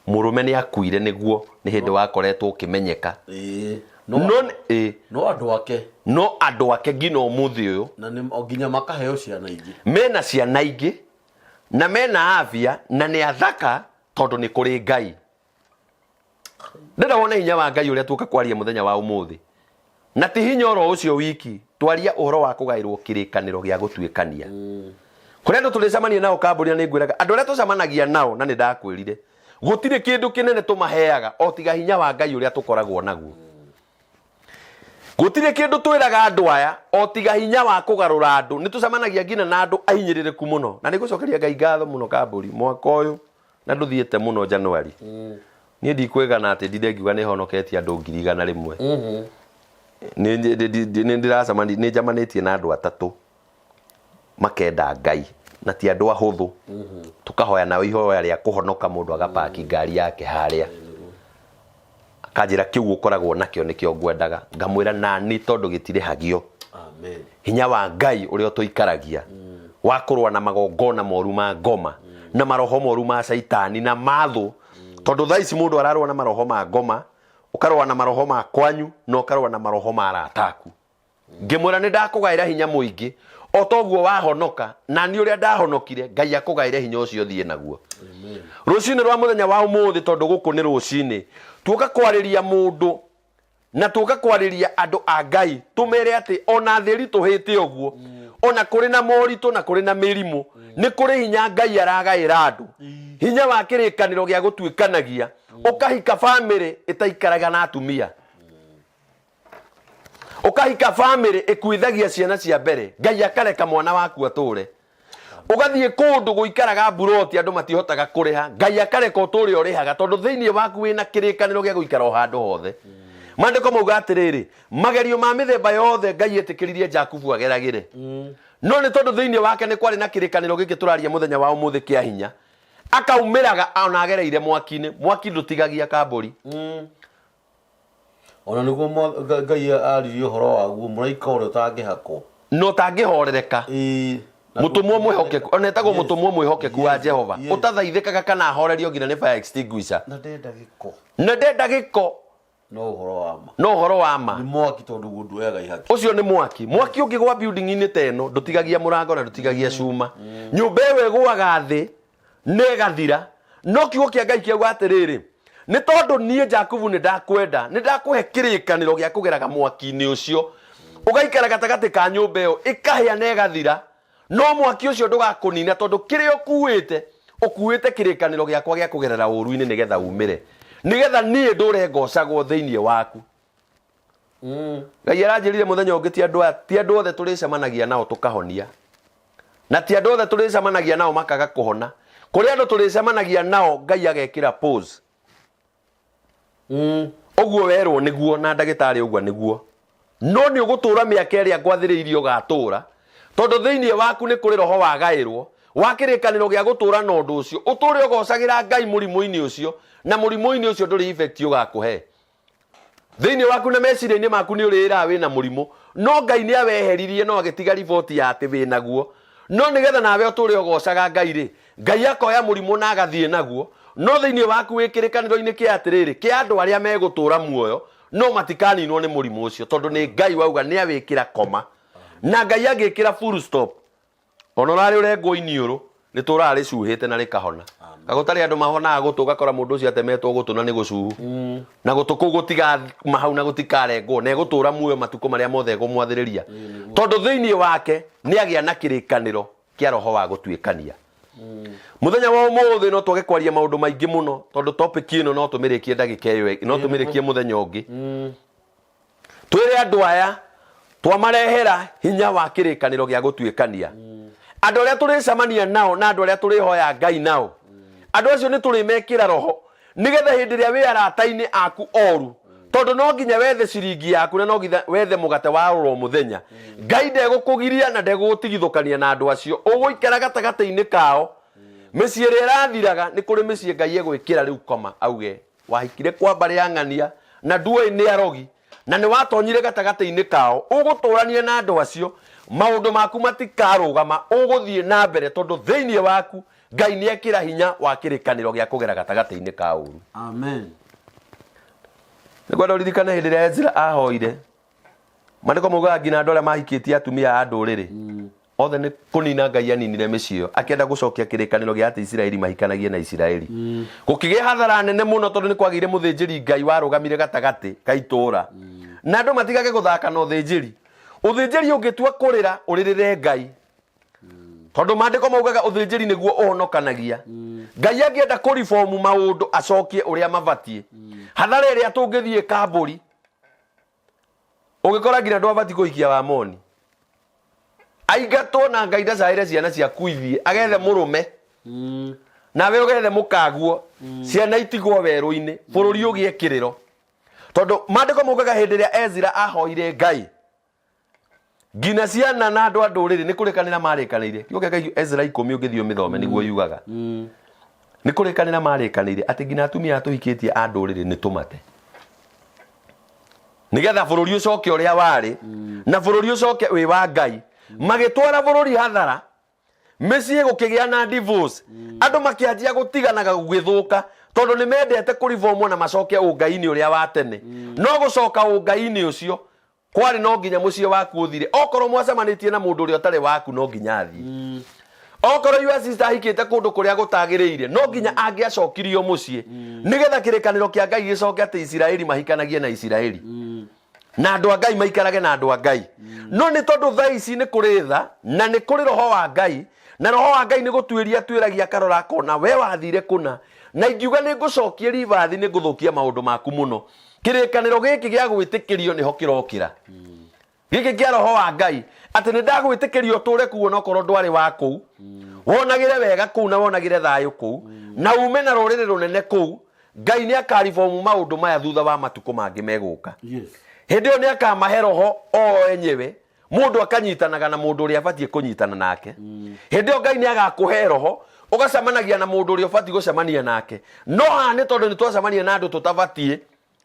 Mũrũme nĩ akuire nĩguo nĩ hĩndĩ wakoretwo ũkĩmenyeka. Ĩĩ. No, No, ĩĩ, no andũ ake. No andũ ake nginya ũmũthĩ ũyũ. Na nĩ o nginya makaheo ciana ingĩ. Mena ciana ingĩ na mena afya na nĩ athaka tondũ nĩ kũrĩ Ngai. Ndĩrenda wone hinya wa Ngai ũrĩa tuoka kwaria mũthenya wa ũmũthĩ. Na ti hinya oro ũcio wiki, twaria ũhoro wa kũgaĩrwo kĩrĩkanĩro gĩa gũtuĩkania. Kũrĩ andũ tũrĩcemania nao kambũni na nĩ ngwĩraga andũ arĩa tũcemanagia nao na nĩ ndakwĩrire gũtirĩ kĩndũ kĩnene tũmaheaga o tiga hinya wa Ngai ũrĩa tũkoragwo naguo. Gũtirĩ kĩndũ twĩraga andũ aya o tiga hinya wa kũgarũra andũ. Nĩ tũcemanagia nginya na andũ ahinyĩrĩrĩku mũno na nĩ ngũcokeria Ngai ngatho mũno kambũri mwaka ũyũ na ndũthiĩte mũno January. Niĩ ndikwĩgana atĩ ndinde ngiuga nĩ honoketie andũ 100,000. Nĩ ndĩracemania, nĩ njamanĩtie na andũ atatũ makenda Ngai na ti andũ ahũthũ. Tũkahoya nao ihoya rĩa kũhonoka mũndũ agapaki ngari yake harĩa. Akanjĩra kĩu ũkoragwo nakĩo nĩkĩo ngwendaga. Ngamwĩra nani tondũ gĩtirĩhagio. Amen. Hinya wa Ngai ũrĩa ũtũikaragia wa kũrũa na magongona moru ma ngoma na maroho moru ma caitani na mathũ. Tondũ thaa ici mũndũ ararũa na maroho ma ngoma, ũkarũa na maroho ma kwanyu, na ũkarũa na maroho ma arata aku. Ngĩmwĩra nĩ ndakũgaĩra hinya mũingĩ o toguo wahonoka, na niĩ ũrĩa ndahonokire, Ngai akũgaĩre hinya ũcio ũthiĩ naguo. Rũcinĩ rwa mũthenya wa ũmũthĩ, tondũ gũkũ nĩ rũcinĩ, tuoka kwarĩria mũndũ na tuoka kwarĩria andũ a Ngai, tũmere atĩ ona thĩ ĩritũhĩte ũguo, ona kũrĩ na moritũ na kũrĩ na mĩrimũ, nĩ kũrĩ hinya Ngai aragaĩra andũ, hinya wa kĩrĩkanĩro gĩa gũtuĩkanagia, ũkahika bamĩrĩ ĩtaikaraga na atumia, ũkahika bamĩrĩ ĩkuithagia ciana cia mbere, Ngai akareka mwana waku atũre. Ũgathiĩ kũndũ gũikaraga mburoti andũ matihotaga kũrĩha, Ngai akareka ũtũre ũrĩhaga, tondũ thĩinĩ waku wĩna kĩrĩkanĩro gĩa gũikara o handũ hothe. Maandĩko mauga atĩrĩrĩ, magerio ma mĩthemba yothe Ngai etĩkĩririe Jakubu ageragĩre, no nĩ tondũ thĩinĩ wake nĩ kwarĩ na kĩrĩkanĩro gĩkĩ tũraria mũthenya wa ũmũthĩ kĩa hinya, akaumĩraga ona agereire mwaki-inĩ. Mwaki ndũtigagia kambũri. Ona nĩguo Ngai aririe ũhoro waguo, mũraika ũrĩa ũtangĩhakwo. Na ũtangĩhorereka. Ĩĩ. Na Mũtũmwo mwĩhokeku, ona etagwo mũtũmwo mwĩhokeku wa Jehova, ũtathaithĩkaga kana ahorerio nginya nĩ fire extinguisher. Na ndenda gĩko. Na ndenda gĩko. No ũhoro wa ma. No ũhoro wa ma. Nĩ mwaki tondũ guo nduoyaga ihaki. Ũcio nĩ mwaki. Mwaki ũngĩgwa building-inĩ ta ĩno, ndũtigagia mũrango na ndũtigagia cuma. Nyũmba ĩyo ĩgũaga thĩ na ĩgathira. No kiugo kĩa Ngai kĩauga atĩrĩrĩ, nĩ tondũ niĩ Jakubu nĩ ndakwenda, nĩ ndakũhe kĩrĩkanĩro gĩa kũgeraga mwaki-inĩ ũcio, ũgaikara gatagatĩ ka nyũmba ĩyo ĩkahĩa na ĩgathira, no mwaki ũcio ndũgakũnina, tondũ kĩrĩa ũkuĩte, ũkuĩte kĩrĩkanĩro gĩakwa gĩa kũgerera ũũru-inĩ nĩgetha umĩre, nĩgetha niĩ ndũre ngocagwo thĩinĩ waku. Ngai aranjĩrire mũthenya ũngĩ, ti andũ aya, ti andũ othe tũrĩcemanagia nao tũkahonia, na ti andũ othe tũrĩcemanagia nao makaga kũhona. Kũrĩ andũ tũrĩcemanagia nao Ngai agekĩra pause. Ũguo werwo nĩguo na ndagĩtarĩ ũguo nĩguo, no nĩ ũgũtũra mĩaka ĩrĩa ngwathĩrĩirie ũgatũra, tondũ thĩinĩ waku nĩ kũrĩ roho wagaĩrwo wa kĩrĩkanĩro gĩa gũtũra na ũndũ ũcio, ũtũre ũgocagĩra Ngai mũrimũ-inĩ ũcio, na mũrimũ-inĩ ũcio ndũrĩ effect ũgakũhe. Thĩinĩ waku na meciria-inĩ maku nĩ ũrĩĩraga wĩna mũrimũ, no Ngai nĩ aweheririe no agĩtiga riboti ya atĩ wĩ naguo. No nĩgetha nawe ũtũre ũgocaga Ngai rĩ, Ngai akoya mũrimũ na agathiĩ naguo, no thĩinĩ waku wĩ kĩrĩkanĩro-inĩ kĩa atĩrĩrĩ, kĩa andũ arĩa megũtũra muoyo, no matikaninwo nĩ mũrimũ ũcio, tondũ nĩ Ngai wauga nĩ awĩkĩra koma. Na Ngai angĩkĩra full stop, ona ũrarĩ ũrengwo iniũrũ, rĩtũraga rĩcuhĩte na rĩkahona. Gũtarĩ andũ mahonaga gũtũ, ũgakora mũndũ ũcio atemetwo gũtũ na nĩ gũcuhu. Na gũtũ kũu gũtigama hau na gũtikarengwo, na egũtũra muoyo matukũ marĩa mothe egũmwathĩrĩria. Tondũ thĩinĩ wake nĩ agĩa na kĩrĩkanĩro kĩa roho wa gũtuĩkania. Mũthenya wa ũmũthĩ no twage kwaria maũndũ maingĩ mũno, tondũ topic ĩno no tũmĩrĩkie ndagĩka ĩyo, no tũmĩrĩkie mũthenya ũngĩ. Twĩre andũ aya twamarehera hinya wa kĩrĩkanĩro gĩa gũtuĩkania. Andũ arĩa tũrĩcemania nao na andũ arĩa tũrĩhoya Ngai nao, andũ acio nĩ tũrĩmekĩra roho, nĩgetha hĩndĩ ĩrĩa wĩ arata-inĩ aku oru, tondũ no nginya wethe ciringi yaku na no nginya wethe mũgate wa oro mũthenya, Ngai ndegũkũgiria na ndegũgũtigithũkania na andũ acio. Ũgũikara gatagatĩ-inĩ kao. Mĩciĩ ĩrĩa ĩrathiraga, nĩ kũrĩ mĩciĩ Ngai egwĩkĩra rĩu koma auge wahikire kwa mbarĩ ya ng'ania na nduoĩ nĩ arogi na nĩ watonyire gatagatĩ-inĩ kao, ũgũtũrania na andũ acio, maũndũ maku matikarũgama, ũgũthiĩ na mbere, tondũ thĩinĩ waku Ngai nĩ ekĩra hinya wa kĩrĩkanĩro gĩa kũgera gatagatĩ-inĩ ka ũru. Amen. Nĩ kwenda ũririkane hĩndĩ ĩrĩa Ezra ahoire, maandĩko maugaga nginya andũ arĩa mahikĩtie atumia a ndũrĩrĩ othe nĩ kũnina Ngai aninire mĩciĩ ĩyo, akĩenda gũcokia kĩrĩkanĩro gĩa atĩ Isiraeli mahikanagie na Isiraeli. Gũkĩgĩa hathara nene mũno tondũ nĩ kwagĩire mũthĩnjĩri Ngai warũgamire gatagatĩ ka itũũra, na andũ matigage gũthaka na ũthĩnjĩri. Ũthĩnjĩri ũngĩtua kũrĩra, ũrĩrĩre Ngai, tondũ maandĩko maugaga ũthĩnjĩri nĩguo ũhonokanagia. Ngai angĩenda kũribomu maũndũ acokie ũrĩa mabatiĩ, hathara ĩrĩa tũngĩthiĩ kambũri ũgĩkora nginya ndwabatiĩ kũhikia wamoni aingatwo na Ngai ndacaĩre ciana ciaku ithiĩ agethe mũrũme, nawe ũgethe mũkaguo, ciana itigwo werũ-inĩ, bũrũri ũgĩe kĩrĩro, tondũ maandĩko maugaga hĩndĩ ĩrĩa Ezra ahoire Ngai, nginya ciana na andũ a ndũrĩrĩ nĩ kũrĩkanĩra marĩkanĩire. Kiugo kĩa Ngai Ezra 10 ũngĩthiĩ ũmĩthome nĩguo yugaga nĩ kũrĩkanĩra marĩkanĩire atĩ nginya atumia aya tũhikĩtie a ndũrĩrĩ nĩ tũmate, nĩgetha bũrũri ũcoke ũrĩa warĩ, na bũrũri ũcoke wĩ wa Ngai. Magĩtwara bũrũri hathara, mĩciĩ gũkĩgĩa na divorce, andũ makĩanjia gũtiganaga, gũgĩthũka, Tondũ nĩ mendete kũribomwo na macoke ũngai-inĩ ũrĩa wa tene. No gũcoka ũngai-inĩ ũcio kwarĩ no nginya mũciĩ waku ũthire. Okorwo mwacemanĩtie na mũndũ ũrĩa ũtarĩ waku, no nginya athiĩ. Okorwo your sister ahikĩte kũndũ kũrĩa gũtagĩrĩire, no nginya angĩacokirio mũciĩ, nĩgetha kĩrĩkanĩro kĩa Ngai gĩcoke atĩ Isiraeli mahikanagie na Isiraeli na andũ a Ngai maikarage na andũ a Ngai. No nĩ tondũ thaa ici nĩ kũrĩ tha na nĩ kũrĩ roho wa Ngai, na roho wa Ngai nĩ gũtuĩria atuĩragia, akarora akona we wathire kũna, na ingiuga nĩ ngũcokia ribathi nĩ ngũthũkia maũndũ maku mũno. Kĩrĩkanĩro gĩkĩ gĩa gwĩtĩkĩrio nĩho kĩrokĩra, gĩkĩ kĩa roho wa Ngai, atĩ nĩ ndagwĩtĩkĩria ũtũre kuo, onokorwo ndwarĩ wa kũu, wonagĩre wega kũu na wonagĩre thayũ kũu na ume na rũrĩrĩ rũnene kũu. Ngai nĩ akaribomu maũndũ maya thutha wa matukũ mangĩ megũka. Hĩndĩ ĩyo nĩ akamahe roho o enyewe, mũndũ akanyitanaga na mũndũ ũrĩa abatiĩ kũnyitana nake. Hĩndĩ ĩyo Ngai nĩ agakũhe roho, ũgacemanagia na mũndũ ũrĩa ũbatiĩ gũcemania nake. No haha nĩ tondũ nĩ twacemania na andũ tũtabatiĩ,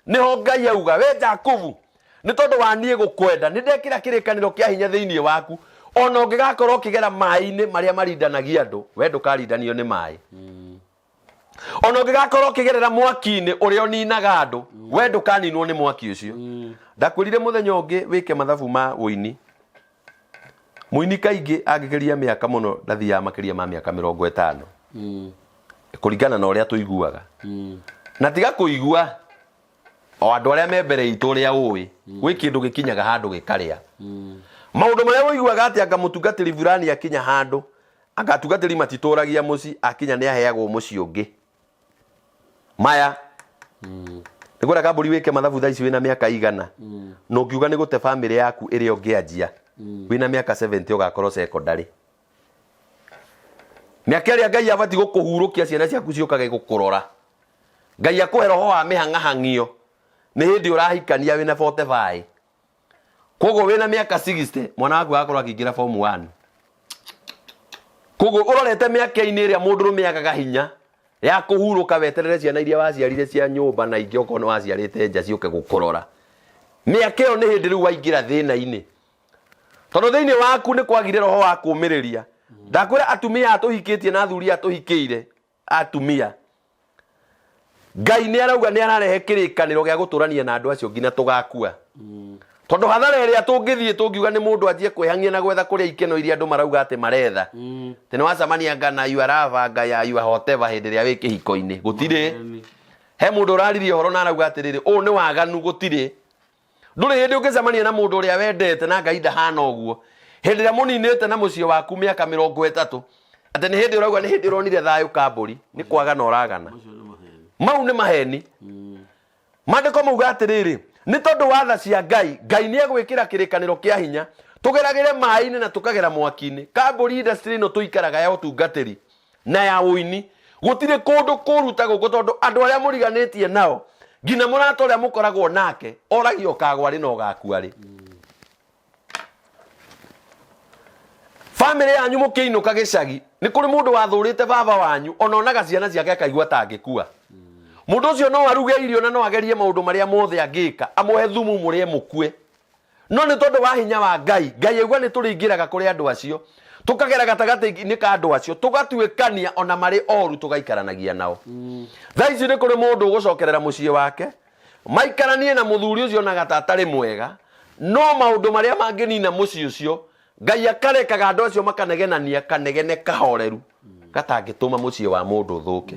nĩho Ngai auga, we Jakubu, nĩ tondũ wa niĩ gũkwenda nĩ ndekĩra kĩrĩkanĩro kĩa hinya thĩinĩ waku. Ona ũngĩgakorwo ũkĩgera maĩ-inĩ marĩa marindanagia andũ, we ndũkarindanio nĩ maĩ. Ona ũngĩgakorwo ũkĩgerera mwaki-inĩ ũrĩa ũninaga andũ, we ndũkaninwo nĩ mwaki ũcio. Ndakwĩrire mũthenya ũngĩ wĩke mathabu ma ũini. Mũini kaingĩ angĩkĩria mĩaka mũno ndathiaga makĩria ma mĩaka 50, kũringana na ũrĩa tũiguaga. Na tiga kũigua o andũ arĩa me mbere itũ, ũrĩa ũĩ gwĩ kĩndũ gĩkinyaga handũ gĩkarĩa. Maũndũ marĩa ũiguaga atĩ anga mũtungatĩri fulani akinya handũ, anga atungatĩri matitũragia mũciĩ, akinya nĩ aheagwo mũciĩ ũngĩ. Maya nĩ kwenda kambũri wĩke mathabu thaa ici wĩna mĩaka igana, na ũngiuga nĩ gũte bamĩrĩ yaku ĩrĩa ũngĩanjia wĩna mĩaka 70, ũgakorwo secondary. Mĩaka ĩrĩa Ngai abatiĩ gũkũhurũkia, ciana ciaku ciũkage gũkũrora, Ngai akũhe roho wa mĩhang'ahang'io, nĩ hĩndĩ ũrahikania wĩna 45. Koguo wĩna mĩaka 60, mwana waku agakorwo akĩingĩra form 1. Koguo ũrorete mĩaka-inĩ ĩrĩa mũndũrũme agaga hinya ya kũhurũka, weterere ciana iria waciarire cia nyũmba na ingĩ okorwo nĩ waciarĩte nja ciũke gũkũrora. Mĩaka ĩyo nĩ hĩndĩ rĩu waingĩra thĩna-inĩ, tondũ thĩinĩ waku nĩ kwagire roho wa kũmĩrĩria. Ndakwĩra atumia atũhikĩtie na athuri atũhikĩire atumia, Ngai nĩ arauga nĩ ararehe kĩrĩkanĩro gĩa gũtũrania na andũ acio nginya tũgakua, tondũ hathara ĩrĩa tũngĩthiĩ tũngiuga nĩ mũndũ anjie kwĩhang'ia na gwetha kũrĩa ikeno iria andũ marauga atĩ maretha, atĩ nĩ wacemania nga na you are nga ya you are whatever hĩndĩ ĩrĩa wĩ kĩhiko-inĩ, gũtirĩ. He mũndũ ũraririe ũhoro na arauga atĩrĩrĩ, ũũ nĩ waganu. Gũtirĩ, ndũrĩ hĩndĩ ũngĩcemania na mũndũ ũrĩa wendete na Ngai ndahana ũguo. Hĩndĩ ĩrĩa mũninĩte na mũciĩ waku mĩaka 30, atĩ nĩ hĩndĩ ũrauga nĩ hĩndĩ ũronire thayũ, kambũri nĩ kwagana ũragana. Mau nĩ maheni. Maandĩko mauga atĩrĩrĩ, nĩ tondũ wa tha cia Ngai, Ngai nĩ egwĩkĩra kĩrĩkanĩro kĩa hinya, tũgeragĩre maĩ-inĩ na tũkagera mwaki-inĩ. Kambũri, industry ĩno tũikaraga ya ũtungatĩri na ya ũini, gũtirĩ kũndũ kũru ta gũkũ, tondũ andũ arĩa mũriganĩtie nao, nginya mũrata ũrĩa mũkoragwo nake, oragia ũkagwa rĩ na ũgakua rĩ. Bamĩrĩ yanyu mũkĩinũka gĩcagi, nĩ kũrĩ mũndũ wathũrĩte baba wanyu, ona onaga ciana ciake akaigua ta angĩkua. Mũndũ ũcio no aruge irio na no agerie maũndũ marĩa mothe angĩka, amũhe thumu mũrĩe mũkue. No nĩ tondũ wa hinya wa Ngai, Ngai aigua nĩ tũrĩingĩraga kũrĩ andũ acio, tũkagera gatagatĩ-inĩ ka andũ acio, tũgatuĩkania ona marĩ oru, tũgaikaranagia nao. Thaa ici nĩ kũrĩ mũndũ ũgũcokerera mũciĩ wake, maikaranie na mũthuri ũcio onaga ta atarĩ mwega, no maũndũ marĩa mangĩnina mũciĩ ũcio, Ngai akarekaga andũ acio makanegenania kanegene kahoreru gatangĩtũma mũciĩ wa mũndũ ũthũke.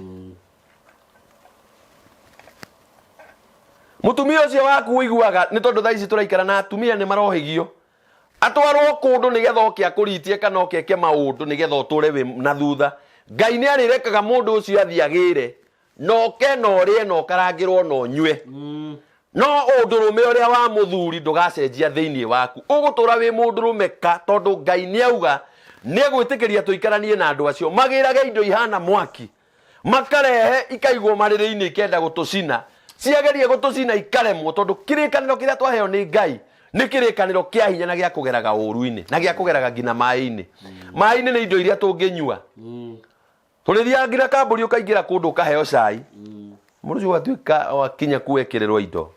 Mũtumia ũcio waku ũiguaga nĩ tondũ thaa ici tũraikara na atumia nĩ marohĩgio, atwarwo kũndũ nĩgetha oke akũritie kana oke eke maũndũ nĩgetha ũtũre wĩ na thutha. Ngai nĩ arĩrekaga mũndũ ũcio athiĩ agĩre na oke na ũrĩe na ũkarangĩrwo na ũnyue, no ũndũrũme ũrĩa wa mũthuri ndũgacenjia thĩinĩ waku, ũgũtũra wĩ mũndũrũme ka, tondũ Ngai nĩ auga nĩ egwĩtĩkĩria tũikaranie na andũ acio magĩrage indo ihana mwaki, makarehe ikaigwo marĩrĩ-inĩ ikenda gũtũcina, ciageria gũtũcina ikaremwo, tondũ kĩrĩkanĩro kĩrĩa twaheo nĩ Ngai nĩ kĩrĩkanĩro kĩa hinya na gĩa kũgeraga ũru-inĩ na gĩa kũgeraga nginya maĩ-inĩ. Maĩ-inĩ nĩ indo iria tũngĩnyua. Tũrĩthiaga nginya kambũri, ũkaingĩra kũndũ ũkaheo cai, mũndũ ũcio ũgatuĩka wakinya kuwekĩrĩrwo indo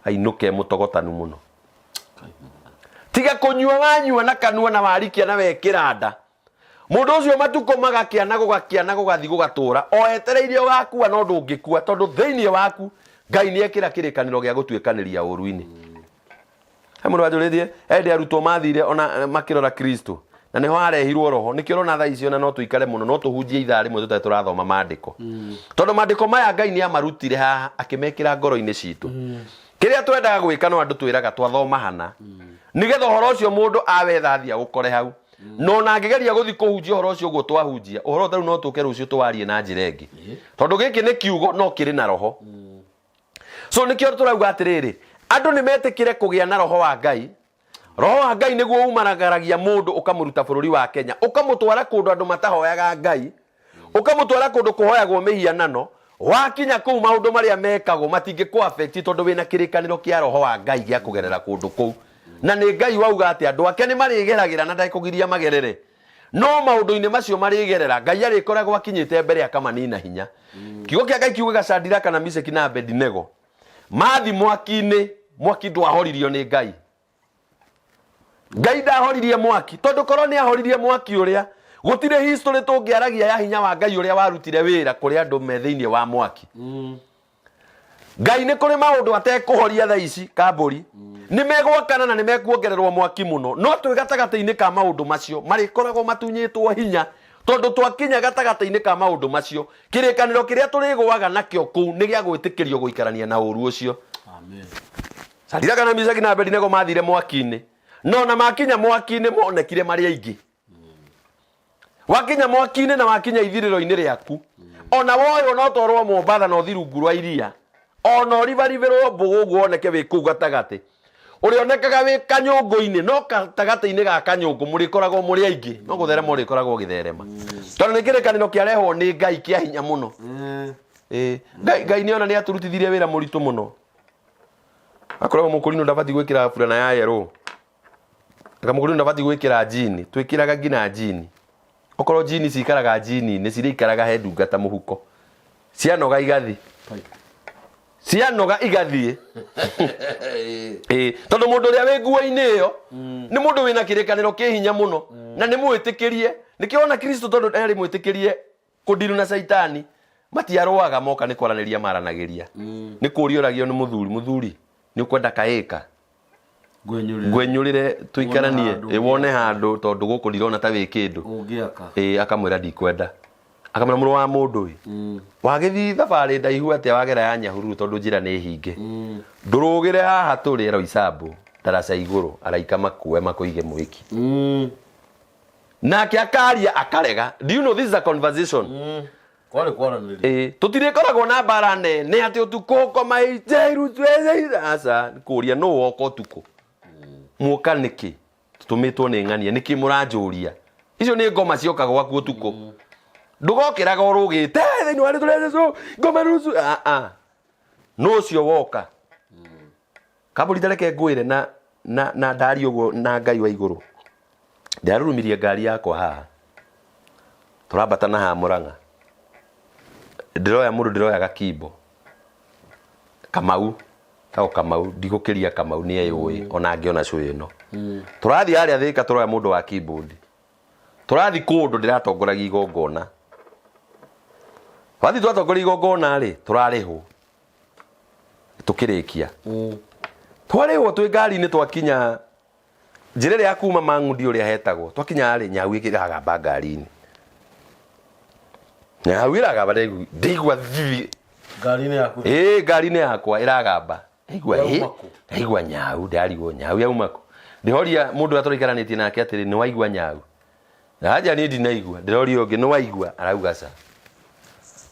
ainũke mũtogotanu mũno. Tiga kũnyua wanyua na kanua na warikia na wekĩra nda. Mũndũ ũcio matukũ magakĩa na gũgakĩa na gũgathiĩ gũgatũra o etereire ũgakua, no ndũngĩkua tondũ thĩinĩ waku Ngai nĩ ekĩra kĩrĩkanĩro gĩa gũtuĩkanĩria ũru-inĩ. He mũndũ wanjũrĩtie ende arutwo mathire ona makĩrora Kristo na nĩho arehirwo roho. Nĩkĩo ũrona thaa ici ona no tũikare mũno, no tũhunjie ithaa rĩmwe tũtarĩ tũrathoma maandĩko, tondũ maandĩko maya Ngai nĩ amarutire haha akĩmekĩra ngoro-inĩ citũ. Kĩrĩa twendaga gwĩka no andũ twĩraga twathoma hana, nĩgetha ũhoro ũcio mũndũ awetha athiĩ aũkore hau. No ona angĩgeria gũthiĩ kũhunjia ũhoro ũcio ũguo twahunjia ũhoro ũtarĩ, no tũke rũciũ tũwarie na njĩra ĩngĩ, tondũ gĩkĩ nĩ kiugo no kĩrĩ na roho. So nĩkĩo tũrauga atĩrĩrĩ, andũ nĩ metĩkĩre kũgĩa na roho wa Ngai. Roho wa Ngai nĩguo umaragaragia mũndũ, ũkamũruta bũrũri wa Kenya, ũkamũtwara kũndũ andũ matahoyaga Ngai, ũkamũtwara kũndũ kũhoyagwo mĩhianano. Wakinya kũu, maũndũ marĩa mekagwo matingĩkũ affect, tondũ wĩna kĩrĩkanĩro kĩa roho wa Ngai gĩa kũgerera kũndũ kũu. Na nĩ Ngai wauga atĩ andũ ake nĩ marĩgeragĩra na ndekũgiria magerere, no maũndũ-inĩ macio marĩgerera, Ngai arĩkoragwo akinyĩte mbere akamanina hinya. Kiugo kĩa Ngai kiugaga Shadiraka na Misheki na Abedinego mathi mwaki-inĩ, mwaki ndwahoririo nĩ Ngai. Ngai ndahoririe mwaki, tondũ korwo nĩ ahoririe mwaki ũrĩa, gũtirĩ history tũngĩaragia ya hinya wa Ngai ũrĩa warutire wĩra kũrĩ andũ me thĩinĩ wa mwaki. Ngai nĩ kũrĩ maũndũ atekũhoria thaa ici kambũri nĩ megwakana na nĩ mekuongererwo mwaki mũno, no twĩ gatagatĩ-inĩ ka maũndũ macio marĩkoragwo matunyĩtwo hinya, tondũ twakinya gatagatĩ-inĩ ka maũndũ macio, kĩrĩkanĩro kĩrĩa tũrĩgũaga nakĩo kũu nĩ gĩa gwĩtĩkĩrio gũikarania na ũru ũcio. Amen. Shadiraka na Mishaki na Abedinego mathire mwaki-inĩ, no na makinya mwaki-inĩ monekire marĩ aingĩ. Wakinya mwaki-inĩ na wakinya ithirĩro-inĩ rĩaku, ona woywo no twarwo Mombatha na ũthi rungu rwa iria, ona ũribaribĩrwo mbũgũ ũguo woneke wĩ kũu gatagatĩ, ũrĩonekaga wĩ kanyũngũ-inĩ, no gatagatĩ-inĩ ga kanyũngũ mũrĩkoragwo mũrĩ aingĩ, no gũtherema ũrĩkoragwo ũgĩtherema, tondũ nĩ kĩrĩkanĩro kĩarehwo nĩ Ngai kĩa hinya mũno. Ĩĩ, Ngai nĩ ona nĩ atũrutithirie wĩra mũritũ mũno. Akoragwo mũkũrinũ ndabatiĩ gwĩkĩra burana ya yerũ, anga mũkũrinũ ndabatiĩ gwĩkĩra njini. Twĩkĩraga nginya njini. Okorwo njini cikaraga njini-inĩ, cirĩikaraga he ndungata mũhuko, cianoga igathi, cianoga igathiĩ. Ĩĩ, tondũ mũndũ ũrĩa wĩ nguo-inĩ ĩyo nĩ mũndũ wĩna kĩrĩkanĩro kĩ hinya mũno na nĩ mwĩtĩkĩrie. Nĩkĩo ona Kristo, tondũ arĩ mwĩtĩkĩrie kũndiru na Caitani matiarũaga, moka nĩ kwaranĩria maranagĩria. Nĩ kũũria ũragio nĩ mũthuri, mũthuri, nĩ ũkwenda kaĩka Ngwenyũrĩre. Ngwenyũrĩre tũikaranie. Wone handũ. Ĩ, wone handũ, tondũ gũkũ ndirona ta wĩ kĩndũ. Ũngĩaka. Ĩ, akamwĩra ndikwenda. Akamwĩra, mũrũ wa mũndũ ĩ, wagĩthiĩ thabarĩ ndaihu atĩa wagera ya Nyahururu, tondũ njĩra nĩ hinge? Ndũrũgĩre haha tũrĩ Roysambu ndaraca igũrũ, araika makue makũige mwĩki. Nake akaria akarega. Do you know this is a conversation? Kwarĩ kwaranĩria. Ĩ, tũtirĩkoragwo na mbara nene atĩ ũtukũ ngoma iceirucweceire. Aca, kũria nũ woka ũtukũ, muoka nĩkĩ, tũtũmĩtwo nĩ ng'ania nĩkĩ mũranjũria? Icio nĩ ngoma cioka gwaku ũtukũ. Ndũgokĩraga ũrũgĩte thĩinĩ wa rĩtwa rĩa Jesũ ngoma rucu. Ah, ah. Nũ ũcio woka kambũri? Tareke ngwĩre na ndari ũguo na Ngai wa igũrũ. Ndĩrarurumirie ngari yakwa haha, tũrambata na haha Mũrang'a, ndĩroya mũndũ, ndĩroya gakimbo Kamau tao Kamau, ndigũkĩria Kamau nĩ eyũĩ ona angĩona cũĩ ĩno. Tũrathiĩ harĩa Thĩka, tũroya mũndũ wa keyboard, tũrathiĩ kũndũ ndĩratongoragia igongona. Wathiĩ twatongoria igongona rĩ, tũrarĩhwo. Tũkĩrĩkia twarĩhwo, twĩ ngari-inĩ, twakinya njĩra ĩrĩa ya kuma Mang'undi ũrĩa hetagwo, twakinya rĩ, nyau ĩragamba ngari-inĩ, nyau ĩragamba. Ndaigua thithi. Ngari-inĩ yaku? Ĩĩ, ngari-inĩ yakwa ĩragamba. Ndaigua ĩ Yauma kũ? Ndaigua nyau, ndarigwo nyau yauma kũ. Ndĩhoria mũndũ ũrĩa tũraikaranĩtie nake atĩrĩ, nĩ waigua nyau? Anja, niĩ ndinaigua. Ndĩroria ũngĩ, nĩ waigua? Arauga ca.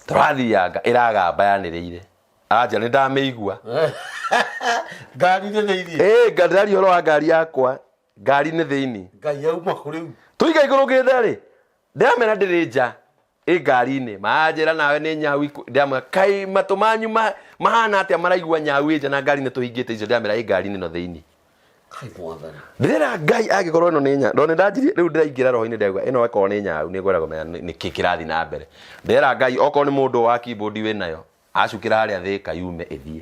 Tũrathianga ĩragamba yanĩrĩire. Anja, nĩ ndamĩigua. Ngari-inĩ thĩiniĩ? Ĩĩ, ndĩraria ũhoro wa ngari yakwa, ngari-inĩ thĩinĩ. Ngai, yauma kũ rĩu? Tũiga igũrũkĩte rĩ, ndĩramera ndĩrĩ nja, ĩ ngari-inĩ. Manjĩra nawe nĩ nyau ndĩramwĩra, kai matũ manyu mahana atĩa maraigua nyau ĩ nja na ngari-inĩ tũhingĩte icio? Ndĩramera ĩ ngari-inĩ ĩno thĩinĩ. Kai, Mwathani. Ndĩrera Ngai, angĩkorwo ĩno nĩ nyau, ndona ndanjirie rĩu ndĩraingĩra roho-inĩ, ndauga ĩno ĩkorwo nĩ nyau nĩ ngwenda kũmenya nĩ kĩ kĩrathiĩ na mbere. Ndĩrera Ngai, okorwo nĩ mũndũ wa keyboard wĩ nayo acukĩra harĩa Thĩka yume ĩthiĩ,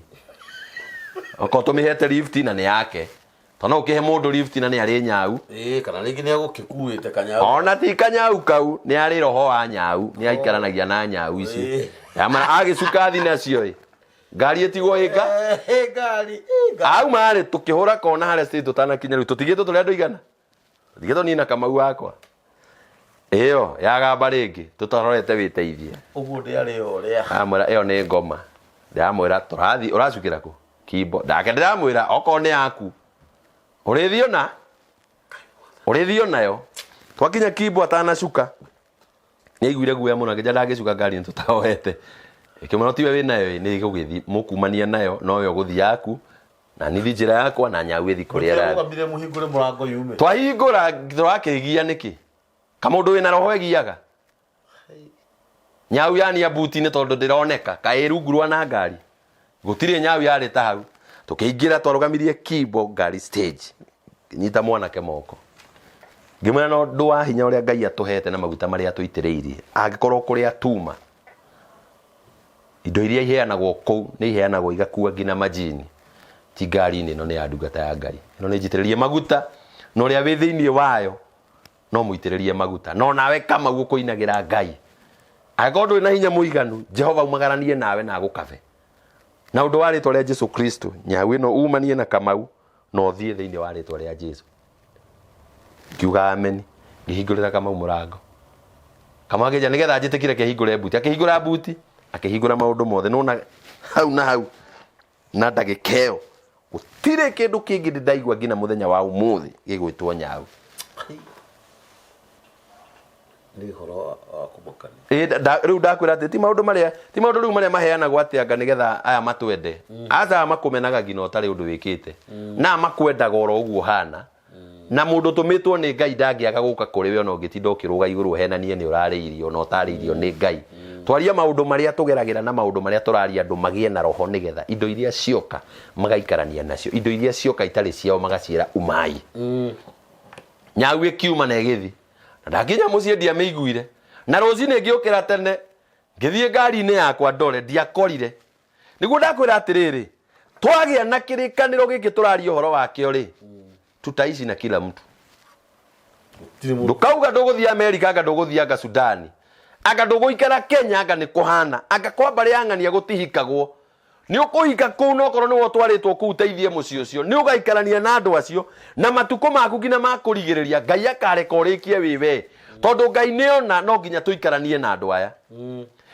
okorwo tũmĩhete lift na nĩ yake. Tondũ no ũkĩhe mũndũ lift na nĩ arĩ nyau. Ĩĩ, kana rĩngĩ nĩ agũkĩkuĩte kanyau. Ona ti kanyau kau, nĩ arĩ roho wa nyau, nĩ aikaranagia na nyau icio. Yamara agĩcuka thi nacio ĩ. Ngari ĩtigwo ĩka. Eh, ngari, ĩ, ngari. Auma rĩ tũkĩhũra kona harĩa stage tũtanakinya rĩu tũtigĩtwo tũrĩ andũ igana. Tũtigĩtwo niĩ na Kamau wakwa. Ĩyo yagamba rĩngĩ tũtarorete wĩteithie. Ũguo ndĩarĩ ũrĩa. Ndamwĩra ĩyo nĩ ngoma. Ndĩramwĩra tũrathiĩ ũracukĩra kũ? Kimbo. Ndake ndĩramwĩra okorwo nĩ yaku ũrĩthiĩ na ũrĩthiĩ nayo. Twakinya Kimbo atanacuka nĩaiguire guoya mũno akĩnja ndangĩcuka ngari nĩ tũtaoete. Ĩkĩmwĩra tiwe wĩ nayo ĩ nĩ ĩgũgĩthiĩ mũkumania nayo nowe ũgũthiĩ yaku na nithi njĩra yakwa na nyau ĩthi kũrĩa ĩrathiĩ. Mũtiarũgamire mũhingũre mũrango yume. Twahingũra tũrakĩgia nĩkĩ? Kamũndũ wĩna roho egiaga? Nyau yania buti-inĩ tondũ ndĩroneka kaĩ rungu rwa na ngari. Gũtirĩ nyau yarĩ ta hau. Tũkĩingĩra twarũgamirie Kimbo ngari stage. Ngĩnyita mwanake moko. Ngĩmwĩra na ũndũ wa hinya ũrĩa Ngai atũhete na maguta marĩa atũitĩrĩirie, angĩkorwo kũrĩa tuma, indo iria iheanagwo kũu nĩ iheanagwo igakua nginya majini. Ti ngari-inĩ ĩno nĩ ya ndungata ya Ngai. Ĩno nĩ njitĩrĩrie maguta na ũrĩa wĩ thĩinĩ wayo no mũitĩrĩrie maguta. No nawe Kamau ũkũinagĩra Ngai. Angĩkorwo ndũrĩ na hinya mũiganu, Jehova aumagaranie nawe na agũkabe. Na ũndũ wa rĩtwa rĩa Jesu Kristo, nyau ĩno umanie na Kamau na ũthiĩ thĩinĩ wa rĩtwa rĩa Jesu. Ngiuga ameni. Ngĩhingũrĩra Kamau mũrango. Kamau akĩnjĩra nĩgetha njĩtĩkire kĩhingũre mbuti. Akĩhingũra mbuti, akĩhingũra maũndũ mothe. Nĩwona hau na hau na ndagĩka ĩyo gũtirĩ kĩndũ kĩngĩ ndĩ ndaigua nginya mũthenya wa ũmũthĩ gĩgwĩtwo nyau. Nĩ ũhoro wa kũmakania. Ĩ, rĩu ndakwĩra atĩ ti maũndũ marĩa ti maũndũ rĩu marĩa maheanagwo atĩ anga nĩgetha aya matwende. Aca aya makũmenaga nginya ũtarĩ ũndũ wĩkĩte. Na aya makwendaga oro ũguo ũhana. Na mũndũ ũtũmĩtwo nĩ Ngai ndangĩaga gũka kũrĩ we ona ũngĩtinda ũkĩrũga igũrũ ũhenanie nĩ ũrarĩirio na ũtarĩirio nĩ Ngai. Twaria maũndũ marĩa tũgeragĩra na maũndũ marĩa tũraria andũ magĩe na roho nĩgetha indo iria cioka magaikarania nacio. Indo iria cioka itarĩ ciao magaciĩra umai. Nyau ĩkiuma na ĩgĩthi. Na ndakinya mũciĩ ndiamĩiguire. Na rũcinĩ ngĩũkĩra tene ngĩthiĩ ngari-inĩ yakwa ndore ndiakorire. Nĩguo ndakwĩra atĩrĩrĩ, twagĩa na kĩrĩkanĩro gĩkĩ tũraria ũhoro wakĩo rĩ, tutaishi na kila mtu. Gũtirĩ mũndũ. Ndũkauga ndũgũthiĩ Amerika anga ndũgũthiĩ anga Sudani anga ndũgũikara Kenya anga nĩ kũhana anga kwa mbarĩ ya ng'ania gũtihikagwo. Nĩ ũkũhika kũu na okorwo nĩwe ũtwarĩtwo kũu ũteithie mũciĩ ũcio, nĩ ũgaikarania na andũ acio na matukũ maku nginya ma kũrigĩrĩria Ngai akareka ũrĩkie wĩ we. Tondũ Ngai nĩona no nginya tũikaranie na andũ aya.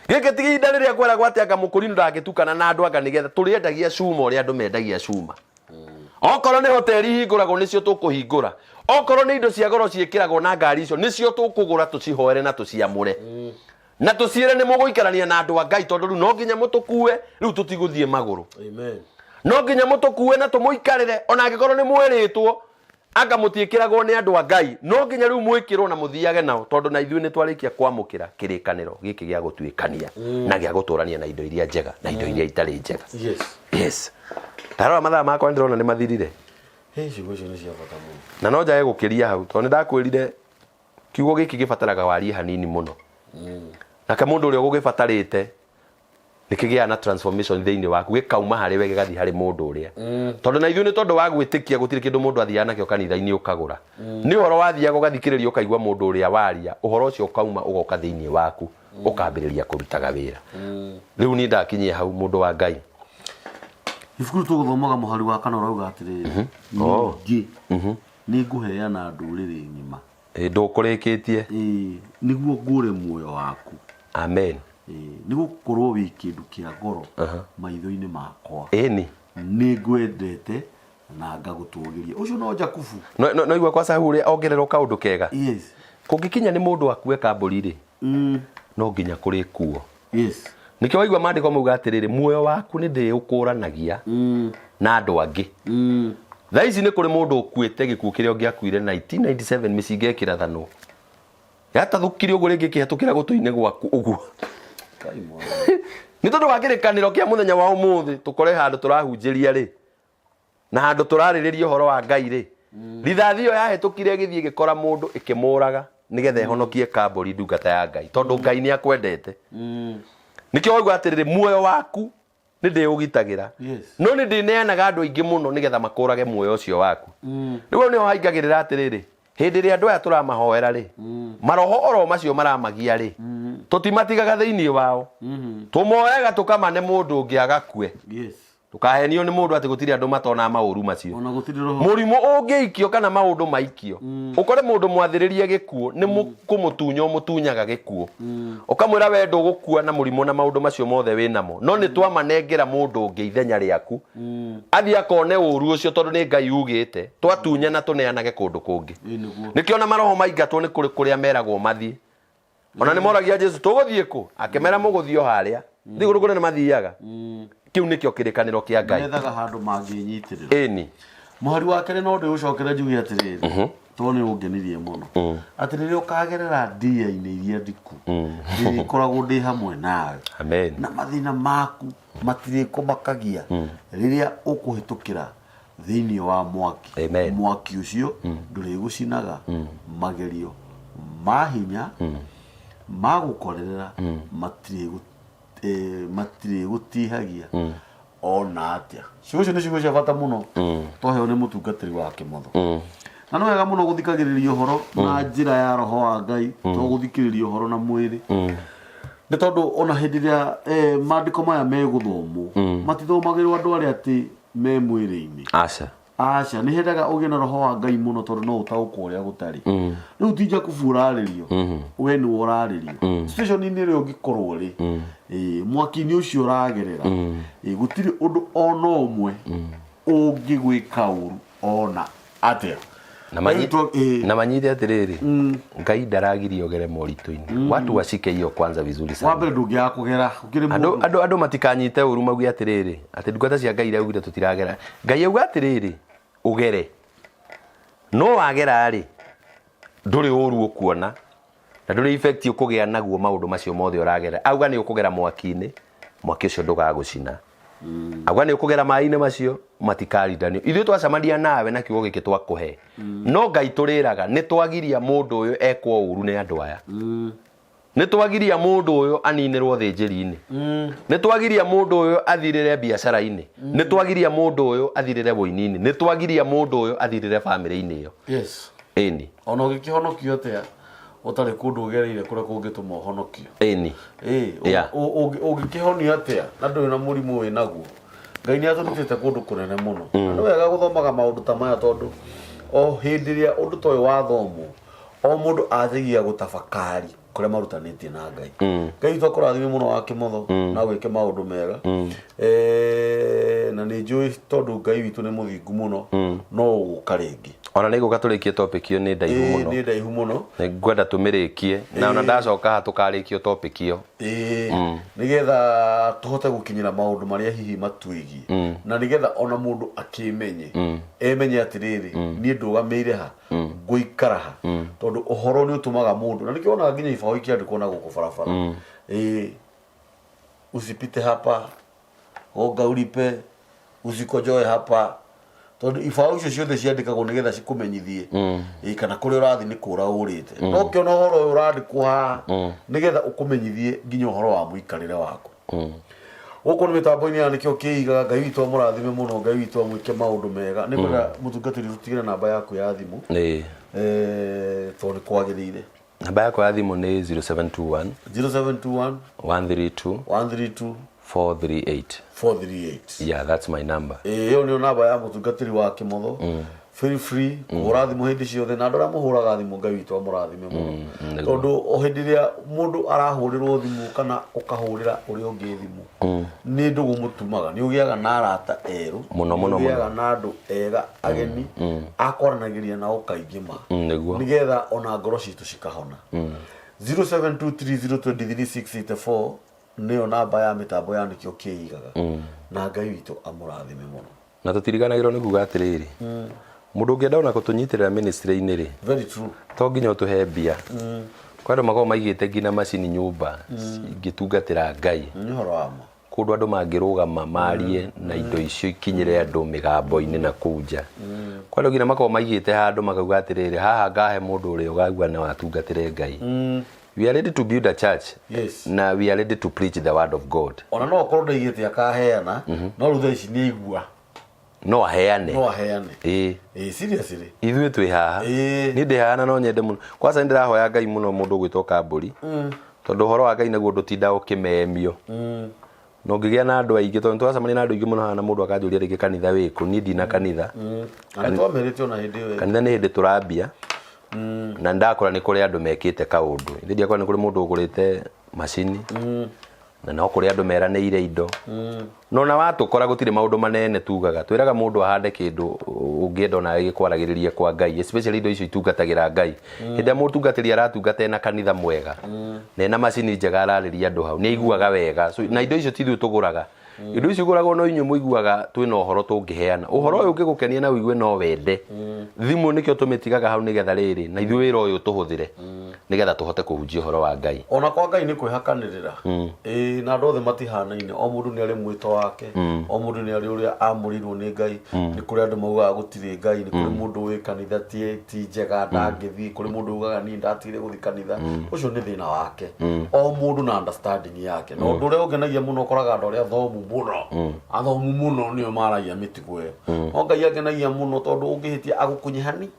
Gĩkĩ ti ihinda rĩrĩa kweragwo atĩ anga mũkũrinũ ndangĩtukana na andũ anga nĩgetha tũrĩendagia cuma ũrĩa andũ mendagia cuma. Okorwo nĩ hoteli ihingũragwo nĩcio tũkũhingũra. Okorwo nĩ indo cia goro ciĩkĩragwo na ngari icio nĩcio tũkũgũra tũcihoere na tũciamũre. Na tũciĩre nĩ mũgũikarania na andũ a Ngai tondũ rĩu no nginya mũtũkue, rĩu tũtigũthiĩ magũrũ. Amen. No nginya mũtũkue na tũmũikarĩre ona angĩkorwo nĩ mwĩrĩtwo anga mũtiĩkĩragwo nĩ andũ a Ngai, no nginya rĩu mwĩkĩrwo na mũthiage nao tondũ na ithuĩ nĩ twarĩkia kwamũkĩra kĩrĩkanĩro gĩkĩ gĩa gũtuĩkania na gĩa gũtũrania na indo iria njega na indo iria itarĩ njega. Yes. Yes. Ndarora mathaa makwa nĩ ndĩrona nĩ mathirire. Hey, ciugo icio nĩ cia bata mũno. Na no njage gũkĩria hau tondũ nĩ ndakwĩrire kiugo gĩkĩ gĩbataraga warie hanini mũno. Nake mũndũ ũrĩa ũgũgĩbatarĩte nĩ kĩgĩaga na transformation thĩinĩ waku gĩkauma harĩ we gĩgathiĩ harĩ mũndũ ũrĩa. Tondũ na ithuĩ nĩ tondũ wa gwĩtĩkia gũtirĩ kĩndũ mũndũ athiaga nakĩo kanitha-inĩ ũkagũra. Nĩ ũhoro wathiaga ũgathikĩrĩria ũkaigua mũndũ ũrĩa waria, ũhoro ũcio ũkauma ũgoka thĩinĩ waku ũkambĩrĩria kũrutaga wĩra. Rĩu niĩ ndakinyia hau mũndũ wa Ngai. Ibuku rĩu tũgũthomaga mũhari wa kana ũrauga atĩrĩrĩ, ningĩ nĩ ngũheana ndũrĩrĩ ng'ima. Ĩ, ndũkũrĩkĩtie. Ĩ, nĩguo ngũre muoyo waku. Amen. Ĩ, nĩ gũkorwo wĩ kĩndũ kĩa goro maitho-inĩ makwa. Ĩni. Nĩ ngwendete na ngagũtũgĩria. Ũcio no Jakubu. No, no, no igua kwa Sahu ũrĩa ongererwo kaũndũ kega. Yes. Kũngĩkinya nĩ mũndũ akue kambũri rĩ, no nginya kũrĩkuo. Yes. Nĩkĩo waigua maandĩko mauga atĩrĩrĩ, muoyo waku nĩ ndĩũkũranagia na andũ angĩ. Thaa ici nĩ kũrĩ mũndũ ũkuĩte gĩkuũ kĩrĩa ũngĩakuire 1997 mĩcinga ĩkĩrathanwo. Yatathũkire ũguo rĩngĩ ĩkĩhetũkĩra gũtũ-inĩ gwaku ũguo. Nĩ tondũ wa kĩrĩkanĩro kĩa mũthenya wa ũmũthĩ tũkore handũ tũrahunjĩria rĩ, na handũ tũrarĩrĩria ũhoro wa Ngai rĩ, rithathi ĩyo yahĩtũkire ĩgĩthiĩ ĩgĩkora mũndũ ĩkĩmũraga nĩgetha ĩhonokie kambũri ndungata ya Ngai, tondũ Ngai nĩ akwendete. Nĩkĩo waigua atĩrĩrĩ, muoyo waku Nĩ ndĩũgitagĩra. No nĩ ndĩneanaga andũ aingĩ mũno nĩgetha makũrage muoyo ũcio waku. Rĩu hau nĩho haingagĩrĩra atĩrĩrĩ, hĩndĩ ĩrĩa andũ aya tũramahoera rĩ, maroho oro macio maramagia rĩ, tũtimatigaga thĩinĩ wao, tũmoyaga tũkamane mũndũ ũngĩ agakue. Ndũkahenio nĩ mũndũ atĩ gũtirĩ andũ matonaga maũru macio. Ona gũtirĩ roho. Mũrimũ ũngĩikio kana maũndũ maikio, ũkore mũndũ mwathĩrĩrie gĩkuũ, nĩ kũmũtunya ũmũtunyaga gĩkuũ. Ũkamwĩra we ndũgũkua na mũrimũ na maũndũ macio mothe wĩ namo, no nĩ twamanengera mũndũ ũngĩ ithenya rĩaku, athiĩ akone ũru ũcio tondũ nĩ Ngai ugĩte, twatunyana tũneanage kũndũ kũngĩ. Ĩĩ nĩguo. Nĩkĩo ona maroho maingatwo nĩ kũrĩ kũrĩa meragwo mathiĩ. Ona nĩ moragia Jesu tũgũthiĩ kũ? Akĩmera mũgũthiĩ o harĩa. Thiĩ kũndũ kũnene mathiaga. Kĩu nĩkĩo kĩrĩkanĩro kĩa Ngai. Methaga handũ mangĩnyitĩrĩra. Ĩni. Mũhari wa kerĩ no ndĩũcokere njuge atĩrĩrĩ, tondũ nĩ ũngenirie mũno. Atĩ rĩrĩa ũkagerera ndia-inĩ iria ndiku, ndĩrĩkoragwo ndĩ hamwe nawe. Amen. Na mathĩna maku matirĩkũmakagia rĩrĩa ũkũhĩtũkĩra thĩinĩ wa mwaki. Amen. Mwaki ũcio ndũrĩgũcinaga. Magerio ma hinya ma gũkorerera matirĩgũtihagia ona atĩa. Ciugo icio nĩ ciugo cia bata mũno twaheo nĩ mũtungatĩri wa Kĩmotho. Na nĩ wega mũno gũthikagĩrĩria ũhoro na njĩra ya roho wa Ngai, to gũthikĩrĩria ũhoro na mwĩrĩ. Nĩ tondũ ona hĩndĩ ĩrĩa maandĩko maya megũthomwo, matithomagĩrwo andũ arĩa atĩ me mwĩrĩ-inĩ. Aca. Aca, nĩ hendaga ũgĩe na roho wa Ngai mũno tondũ no ũtaũkwo ũrĩa gũtarĩ. Rĩu ti Jakubu ũrarĩrio, we nĩwe ũrarĩrio. Situation-inĩ ĩrĩa ũngĩkorwo rĩ, mwaki-inĩ ũcio ũragerera, gũtirĩ ũndũ ona ũmwe ũngĩgwĩka ũru ona atĩa. Na Rĩu na manyite atĩrĩrĩ, Ngai ndaragiria ũgere moritũ-inĩ. Watu washike hiyo kwanza vizuri sana. Wa mbere ndũngĩaga kũgera, gũkĩrĩ Andũ mũndũ. andũ matikanyite ũru mauge atĩrĩrĩ, atĩ ndungata cia Ngai iraugire tũtiragera. Ngai auga atĩrĩrĩ, ũgere. No wagera rĩ, ndũrĩ ũru ũkuona, na ndũrĩ effect ũkũgĩa naguo maũndũ macio mothe ũragera. Auga nĩ ũkũgera mwaki-inĩ, mwaki ũcio ndũgagũcina. Auga nĩ ũkũgera maĩ-inĩ macio, matikarindanio. Ithuĩ twacemania nawe na kiugo gĩkĩ twakũhe. No Ngai tũrĩraga, nĩ twagiria mũndũ ũyũ ekwo ũru nĩ andũ aya. Nĩ twagiria mũndũ ũyũ aninĩrwo thĩnjĩri-inĩ. Nĩ twagiria mũndũ ũyũ athirĩre biacara-inĩ. Nĩ twagiria mũndũ ũyũ athirĩre wũini-inĩ. Nĩ twagiria mũndũ ũyũ athirĩre bamĩrĩ-inĩ ĩyo. Ĩni. Ona ũgĩkĩhonokio atĩa ũtarĩ kũndũ ũgereire kũrĩa kũngĩtũma ũhonokio. Ĩni. Ũngĩkĩhonio atĩa na ndũrĩ na mũrimũ wĩ naguo. Ngai nĩ atũrutĩte kũndũ kũnene mũno. Na nĩ wega gũthomaga maũndũ ta maya tondũ o hĩndĩ ĩrĩa ũndũ ta ũyũ wathomwo, o mũndũ anjagia gũtafakari kũrĩa marutanĩtie na Ngai. Ngai witũ akũrathime mũno wa Kĩmotho na gwĩke maũndũ mega. Na nĩ njũĩ tondũ Ngai witũ nĩ mũthingu mũno, no ũgũka rĩngĩ. Ona nĩ ngũka tũrĩkie topic ĩyo, nĩ ndaihu mũno. Nĩ ndaihu mũno. Nĩ ngwenda tũmĩrĩkie na ona ndacoka haha tũkarĩkio topic ĩyo. Nĩgetha tũhote gũkinyĩra maũndũ marĩa hihi matuĩgie. Na nĩgetha ona mũndũ akĩmenye, emenye atĩrĩrĩ, niĩ ndũgamĩire ha, ngũikara ha. Tondũ ũhoro nĩ ũtũmaga mũndũ, na nĩkĩo wonaga nginya ibaũ ikĩandĩkwo na gũkũ barabara. Usipite hapa, gonga ulipe, usikojoe hapa. Tondũ ibaũ icio ciothe ciandĩkagwo nĩgetha cikũmenyithie. Kana kũrĩa ũrathiĩ nĩ kũra ũrĩte. No ũkĩona ũhoro ũyũ ũrandĩkwo haha, nĩgetha ũkũmenyithie nginya ũhoro wa mũikarĩre waku. Gũkũ nĩ mĩtambo-inĩ ya nĩkĩo kĩigaga. Ngai witũ amũrathime mũno, Ngai witũ amwĩke maũndũ mega. Nĩ ngwenda mũtungatĩri tũtigĩre namba yaku ya thimũ. Tondũ nĩ kwagĩrĩire. Namba yakwa ya thimũ nĩ 0721 0721 132 132 438. 438. Yeah, that's my number. Ĩyo nĩyo namba ya mũtungatĩri wa Kĩmotho. Feel free kũhũra thimũ hĩndĩ ciothe, na andũ arĩa mũhũraga thimũ Ngai witũ amũrathime mũno. Tondũ o hĩndĩ ĩrĩa mũndũ arahũrĩrwo thimũ kana ũkahũrĩra ũrĩa ũngĩ thimũ, nĩ ndũgũ mũtumaga, nĩ ũgĩaga na arata erũ, Mũno, mũno, nĩ ũgĩaga na andũ ega ageni akwaranagĩria nao kaingĩ ma. Nĩguo. Nĩgetha ona ngoro citũ cikahona. 0723023684 nĩyo namba ya mĩtambo ya nĩkĩo kĩigaga. Na Ngai witũ amũrathime mũno. Na tũtiriganagĩrwo nĩ kuga atĩrĩrĩ, mũndũ ũngĩenda ona gũtũnyitĩrĩra ministry-inĩ rĩ, Very true. to nginya ũtũhe mbia. Kwĩ andũ makoragwo maigĩte nginya macini nyũmba ingĩtungatĩra Ngai. Nĩ ũhoro wa ma. Kũndũ andũ mangĩrũgama marie na indo icio ikinyĩre andũ mĩgambo-inĩ na kũu nja. Kwĩ andũ nginya makoragwo maigĩte handũ makauga atĩrĩrĩ, haha ngahe mũndũ ũrĩa ũkaigua no atungatĩre Ngai. We are ready to build a church. Yes. Na we are ready to preach the word of God. Ona no akorwo ndaigĩte akaheana, no rĩu thaa ici nĩ aigua. No aheane. No aheane. Ĩĩ. Ĩĩ, seriously. Ithuĩ twĩ haha. Niĩ ndĩ haha na no nyende mũno. Kwanza nĩ ndĩrahoya Ngai mũno mũndũ ũgwĩtwo Kambũri. Tondũ ũhoro wa Ngai naguo ndũtindaga ũkĩmemio. Na ũngĩgĩa na andũ aingĩ, tondũ nĩtũracemania na andũ aingĩ mũno haha na mũndũ akanjũria rĩngĩ kanitha wĩkũ, niĩ ndina kanitha. Na nĩtwamerĩte ona hĩndĩ ĩyo ĩngĩ. Kanitha nĩ hĩndĩ tũrambia. Na nĩndakora nĩ kũrĩ andũ mekĩte kaũndũ. Ithe ndiakora nĩ kũrĩ mũndũ ũgũrĩte macini. Na no kũrĩ andũ meranĩire indo. Na ona watũkora gũtirĩ maũndũ manene tugaga. Twĩraga mũndũ ahande kĩndũ ũngĩenda onawe gĩkwaragĩrĩrie kwa Ngai, especially indo icio itungatagĩra Ngai. Hĩndĩ ĩrĩa mũtungatĩri aratungata ena kanitha mwega, na ena macini njega ararĩria andũ hau, nĩ aiguaga wega. So, na indo icio ti ithuĩ tũgũraga. Indo icio igũragwo no inyuĩ mũiguaga twĩna ũhoro tũngĩheana. Ũhoro ũyũ ũngĩgũkenia na ũigue no wende. Thimũ nĩkĩo tũmĩtigaga hau nĩgetha rĩrĩ, na ithuĩ wĩra ũyũ tũhũthĩre nĩgetha tũhote kũhunjia ũhoro wa Ngai. Ona kwa Ngai nĩ kwĩhakanĩrĩra. Ĩĩ, na andũ othe matihanaine. O mũndũ nĩ arĩ mwĩto wake. O mũndũ nĩ arĩ ũrĩa amũrĩirwo nĩ Ngai. Nĩ kũrĩ andũ maugaga gũtirĩ Ngai, nĩ kũrĩ mũndũ wĩ kanitha ti njega ndangĩthiĩ, kũrĩ mũndũ ugaga niĩ ndatigire gũthiĩ kanitha. Ũcio nĩ thĩna wake. O mũndũ na understanding yake. Na ũndũ ũrĩa ũngenagia mũno ũkoraga andũ arĩa athomu mũno, athomu mũno nĩo maragia mĩtugo ĩyo. No Ngai angenagia mũno tondũ ũngĩhĩtia agũkunye hani.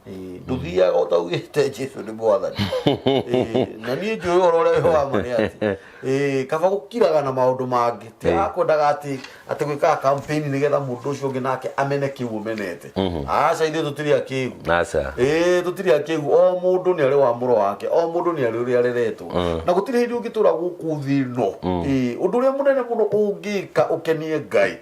Ĩĩ, ndũthiaga ũtaugĩte Jesu nĩ mwathani. Ĩĩ, na niĩ njũĩ ũhoro ũrĩa wĩ wa ma nĩ atĩ, ĩĩ, kaba gũkiraga na maũndũ mangĩ. Ti akwendaga atĩ atĩ gwĩkaga campaign nĩgetha mũndũ ũcio ũngĩ nake amene kĩu ũmenete. Aca, ithuĩ tũtirĩ akĩgu. Aca. Ĩĩ, tũtirĩ akĩgu. O mũndũ nĩ arĩ wamũro wake, o mũndũ nĩ arĩ ũrĩa areretwo. Na gũtirĩ hĩndĩ ũngĩtũra gũkũ thĩ ĩno. Ĩĩ, ũndũ ũrĩa mũnene mũno ũngĩka ũkenie Ngai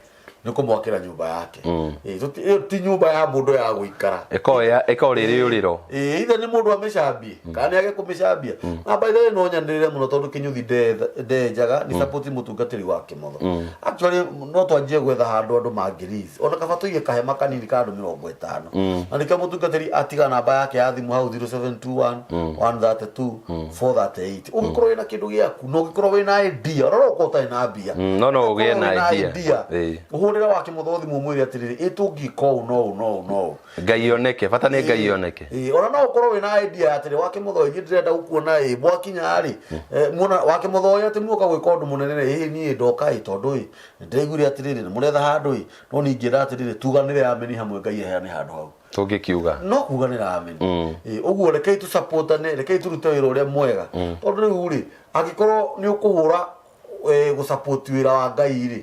nĩ kũmwakĩra nyũmba yake. Ĩĩ, ĩyo ti nyũmba ya mũndũ ya gũikara. Ĩkoragwo rĩ rĩũrĩro. Ĩĩ, either nĩ mũndũ amĩcambie kana nĩ age kũmĩcambia. Na by the way no nyanĩrĩre mũno tondũ kĩnyũthi ndenjaga nĩ support mũtungatĩri wa kĩmotho. Actually no twanjie gwetha handũ andũ mangĩ lease. Ona kaba tũige kahema kanini ka andũ 50. Na nĩkĩo mũtungatĩri atiga namba yake ya thimũ hau 0721 132 438. Ũngĩkorwo wĩna kĩndũ gĩaku na ũngĩkorwo wĩna idea, ona no ũkorwo ũtarĩ na mbia. No ũgĩe Ũkorwo na wĩna idea. idea. Ũhũrĩre wa kĩmotho thimũ ũmwĩre atĩrĩrĩ, ĩ tũngĩka ũũ no ũũ no ũũ no ũũ. Ngai yoneke, bata nĩ Ngai yoneke. Ĩĩ, ona no ũkorwo wĩna idea ya atĩrĩ, wa kĩmotho ithuĩ ndĩrenda gũkuona ĩ mwakinya rĩ, muona wa kĩmotho atĩ muoka gwĩka ũndũ mũnene rĩ, ĩ niĩ ndoka ĩ tondũ ĩ nĩndĩraiguire atĩrĩrĩ nĩ mũretha handũ ĩ, no niĩ ingĩenda atĩrĩrĩ tuganĩre ameni hamwe Ngai aheane handũ hau. Tũngĩkiuga. No kuganĩra ameni. Ĩĩ, ũguo rekei tũsupportane, rekei tũrute wĩra ũrĩa mwega. Tondũ rĩu rĩ, angĩkorwo nĩ ũkũhũra gũsupport wĩra wa Ngai rĩ,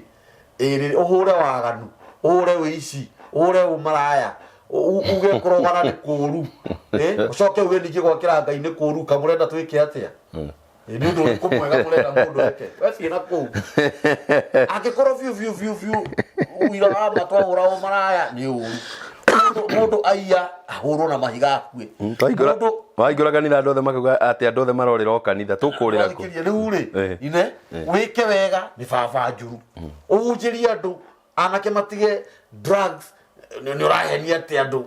ĩĩ, ũhũre waganu, ũhũre ũici, ũhũre ũmaraya, uge kũrogana nĩ kũũru, ũcoke uge ningĩ gwakĩra Ngai nĩ kũũru, kamũrenda twĩke atĩa? Ĩĩ, nĩ ũndũ ũrĩkũ mwega mũrenda mũndũ eke? We thiĩ na kũu. Angĩkorwo biũ biũ biũ biũ ũira wa ma twahũra ũmaraya nĩ ũru. Mũndũ aiya ahũrwo na mahiga akue. Mũndũ Waingũra kanitha andũ othe makauga atĩ andũ othe marorĩra o kanitha, tũkũrĩra kũ? Wathikĩrĩria, rĩu rĩ, ine, wĩke wega nĩ baba njuru. Ũhunjĩrie andũ, anake matige drugs, nĩ ũrahenia atĩ andũ,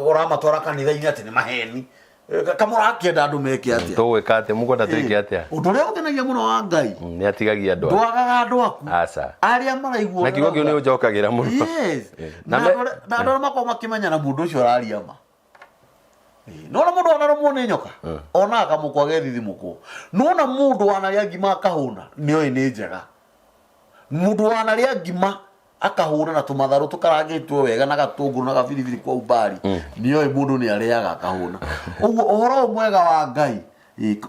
ũramatwara kanitha-inĩ atĩ nĩ maheni. Kamũrakĩenda andũ meke atĩa? Tũgwĩka atĩa? Mũkwenda twĩke atĩa? Ũndũ ũrĩa ũngenagia mũno wa Ngai, Nĩ atigagia andũ ake. ndwagaga andũ aku. Aca. Arĩa maraigua Na kiugo kĩu nĩ ũnjokagĩra mũno. Yes. Na Na andũ arĩa makoragwo makĩmenya na mũndũ ũcio araria ma. Nona mũndũ wanarũmwo nĩ nyoka, ona akamũkwa gethithimũkwo. Nona mũndũ wanarĩa ngima akahũna, nĩoĩ nĩ njega. Mũndũ wanarĩa ngima akahũna na tũmatharũ tũkarangĩtwo wega na gatũngũrũ na gabiribiri kwa umbari, nĩoĩ mũndũ nĩ arĩaga akahũna. Ũguo ũhoro ũyũ mwega wa Ngai,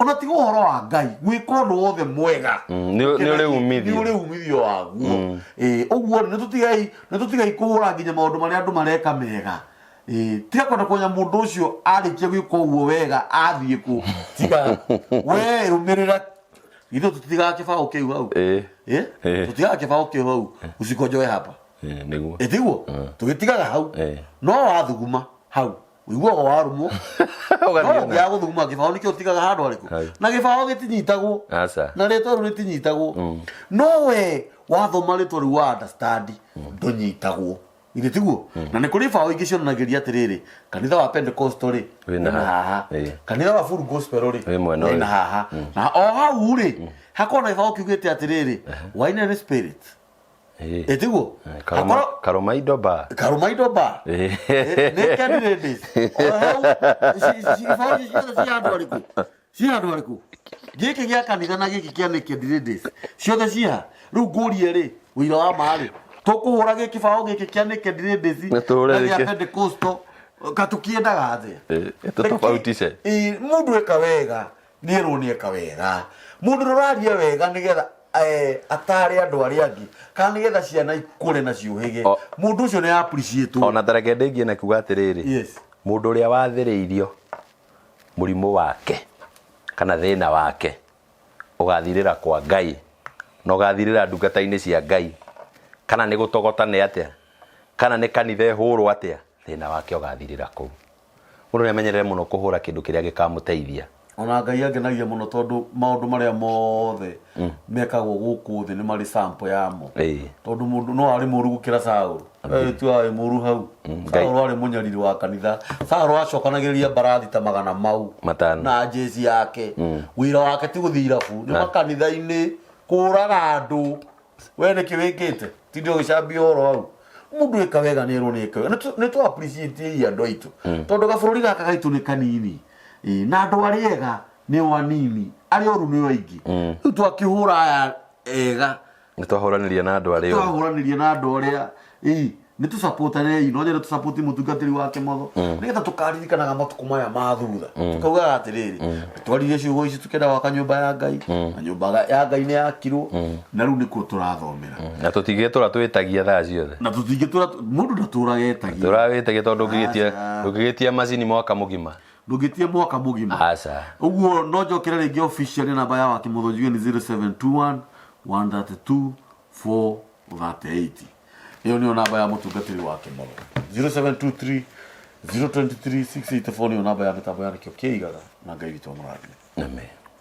ona tiga ũhoro wa Ngai, gwĩka ũndũ wothe mwega, Nĩ ũrĩ umithio. Nĩ ũrĩ umithio waguo. Ũguo nĩ tũtigai kũhũra nginya maũndũ marĩa andũ mareka mega. Tiga kwenda kũmenya mũndũ ũcio arĩkia gwĩka ũguo wega athiĩ kũ. Tiga we rũmĩrĩra. Ithuĩ tũtitigaga kĩbaũ kĩu hau. Tũtigaga kĩbaũ kĩu hau. Usikonjoe hapa. Nĩguo. Tiguo? Tũgĩtigaga hau. No wathuguma hau, ũiguaga warũmwo. Ũgathiĩ No ũngĩaga gũthuguma kĩbaũ nĩkĩo ũtigaga handũ harĩkũ? Hau. Na gĩbaũ gĩtinyitagwo. Aca. Na rĩtwa rĩu rĩtinyitagwo. No we wathoma rĩtwa rĩu wa understand, ndũnyitagwo. Githĩ tiguo? Na nĩ kũrĩ ibaũ ingĩ cionanagĩria atĩrĩrĩ, kanitha wa Pentecostal rĩ, Wĩna wĩna haha. Kanitha wa Full Gospel rĩ, Wĩ mwena wĩna ũyũ. haha. Na o hau rĩ, hakoragwo na gĩbaũ kiugĩte atĩrĩrĩ, wine and spirit. Ĩ tiguo? Hakorwo Karũma indo bar. Karũma indo bar. Naked ladies. O hau, ici ibaũ ici ciothe cia andũ arĩkũ? Ciĩ handũ harĩkũ? Gĩkĩ gĩa kanitha na gĩkĩ kĩa Naked Ladies ciothe ciha? Rĩu ngũrie rĩ, ũira wa ma rĩ, tũkũhũra gĩkĩ bao gĩkĩ kĩa Naked Ladies Na tũhũre na gĩa gĩkĩ. Pentecostal ka tũkĩendaga atĩa? Eh, tũtofautice. Ĩ, mũndũ eka wega nĩerwo nĩ eka wega. Mũndũ ũrĩa ũraria wega nĩgetha atare andũ arĩa angĩ kana nĩgetha ciana ikũre na ciũhĩge, mũndũ ũcio nĩ appreciate. Ona tareke ndĩngie na kuga atĩrĩrĩ, Yes. Mũndũ ũrĩa wathĩrĩirio mũrimũ wake kana thĩna wake ũgathirĩra kwa Ngai na ũgathirĩra ndungata-inĩ cia Ngai, kana nĩ gũtogota nĩ atĩa, kana nĩ kanitha ĩhũrwo atĩa, thĩna wake ũgathirĩra kũu. Mũndũ nĩ amenyerere mũno kũhũra kĩndũ kĩrĩa gĩkamũteithia. Ona Ngai angenagia mũno tondũ maũndũ marĩa mothe mekagwo gũkũ thĩ nĩ marĩ sample yamo. Tondũ mũndũ no arĩ mũru gũkĩra Saũlũ. We tu arĩ mũru hau. Ngai. Saũlũ arĩ mũnyariri wa kanitha. Saũlũ acokanagĩrĩria mbarathi ta magana mau Matano. na jezi yake. Wĩra wake ti gũthiĩ irabu, nĩ makanitha-inĩ kũraga andũ. We nĩkĩ wĩkĩte? Tinde ũgĩcambia ũhoro hau. Mũndũ ĩka wega nĩ erwo nĩ ĩka wega. Nĩ tũ appreciate andũ aitũ. Tondũ gabũrũri gaka gaitũ nĩ kanini. Ĩĩ, na andũ arĩa ega nĩo anini, arĩa oru nĩo aingĩ. Rĩu twakĩhũra aya ega, Nĩ twahũranĩria na andũ arĩa oru. Twahũranĩria na andũ arĩa, ĩĩ, nĩ tũcapotanei, no nyende tũcapoti mũtungatĩri wa Kĩmotho, nĩgetha tũkaririkanaga matukũ maya ma thutha. Tũkaugaga atĩrĩrĩ, twaririe ciugo ici tũkĩenda gwaka nyũmba ya Ngai, na nyũmba ya Ngai nĩ yakirwo, na rĩu nĩkuo tũrathomera. Na tũtingĩtũra twĩtagia thaa ciothe. Na tũtingĩtũra, mũndũ ndatũraga etagia. Tũrawĩtagia tondũ ndũngĩgĩtia Aca. ndũngĩgĩtia macini mwaka mũgima. Ndũngĩtia mwaka mũgima. Aca. Ũguo no njokere rĩngĩ officially namba ya Wakĩmotho njuge nĩ 0721 132 438. Ĩyo nĩyo namba ya mũtungatĩri wa Kĩmotho. 0723 023 684 nĩyo namba ya mĩtambo ya nĩkĩo kĩigaga na Ngai witũ amũrathime. Amen.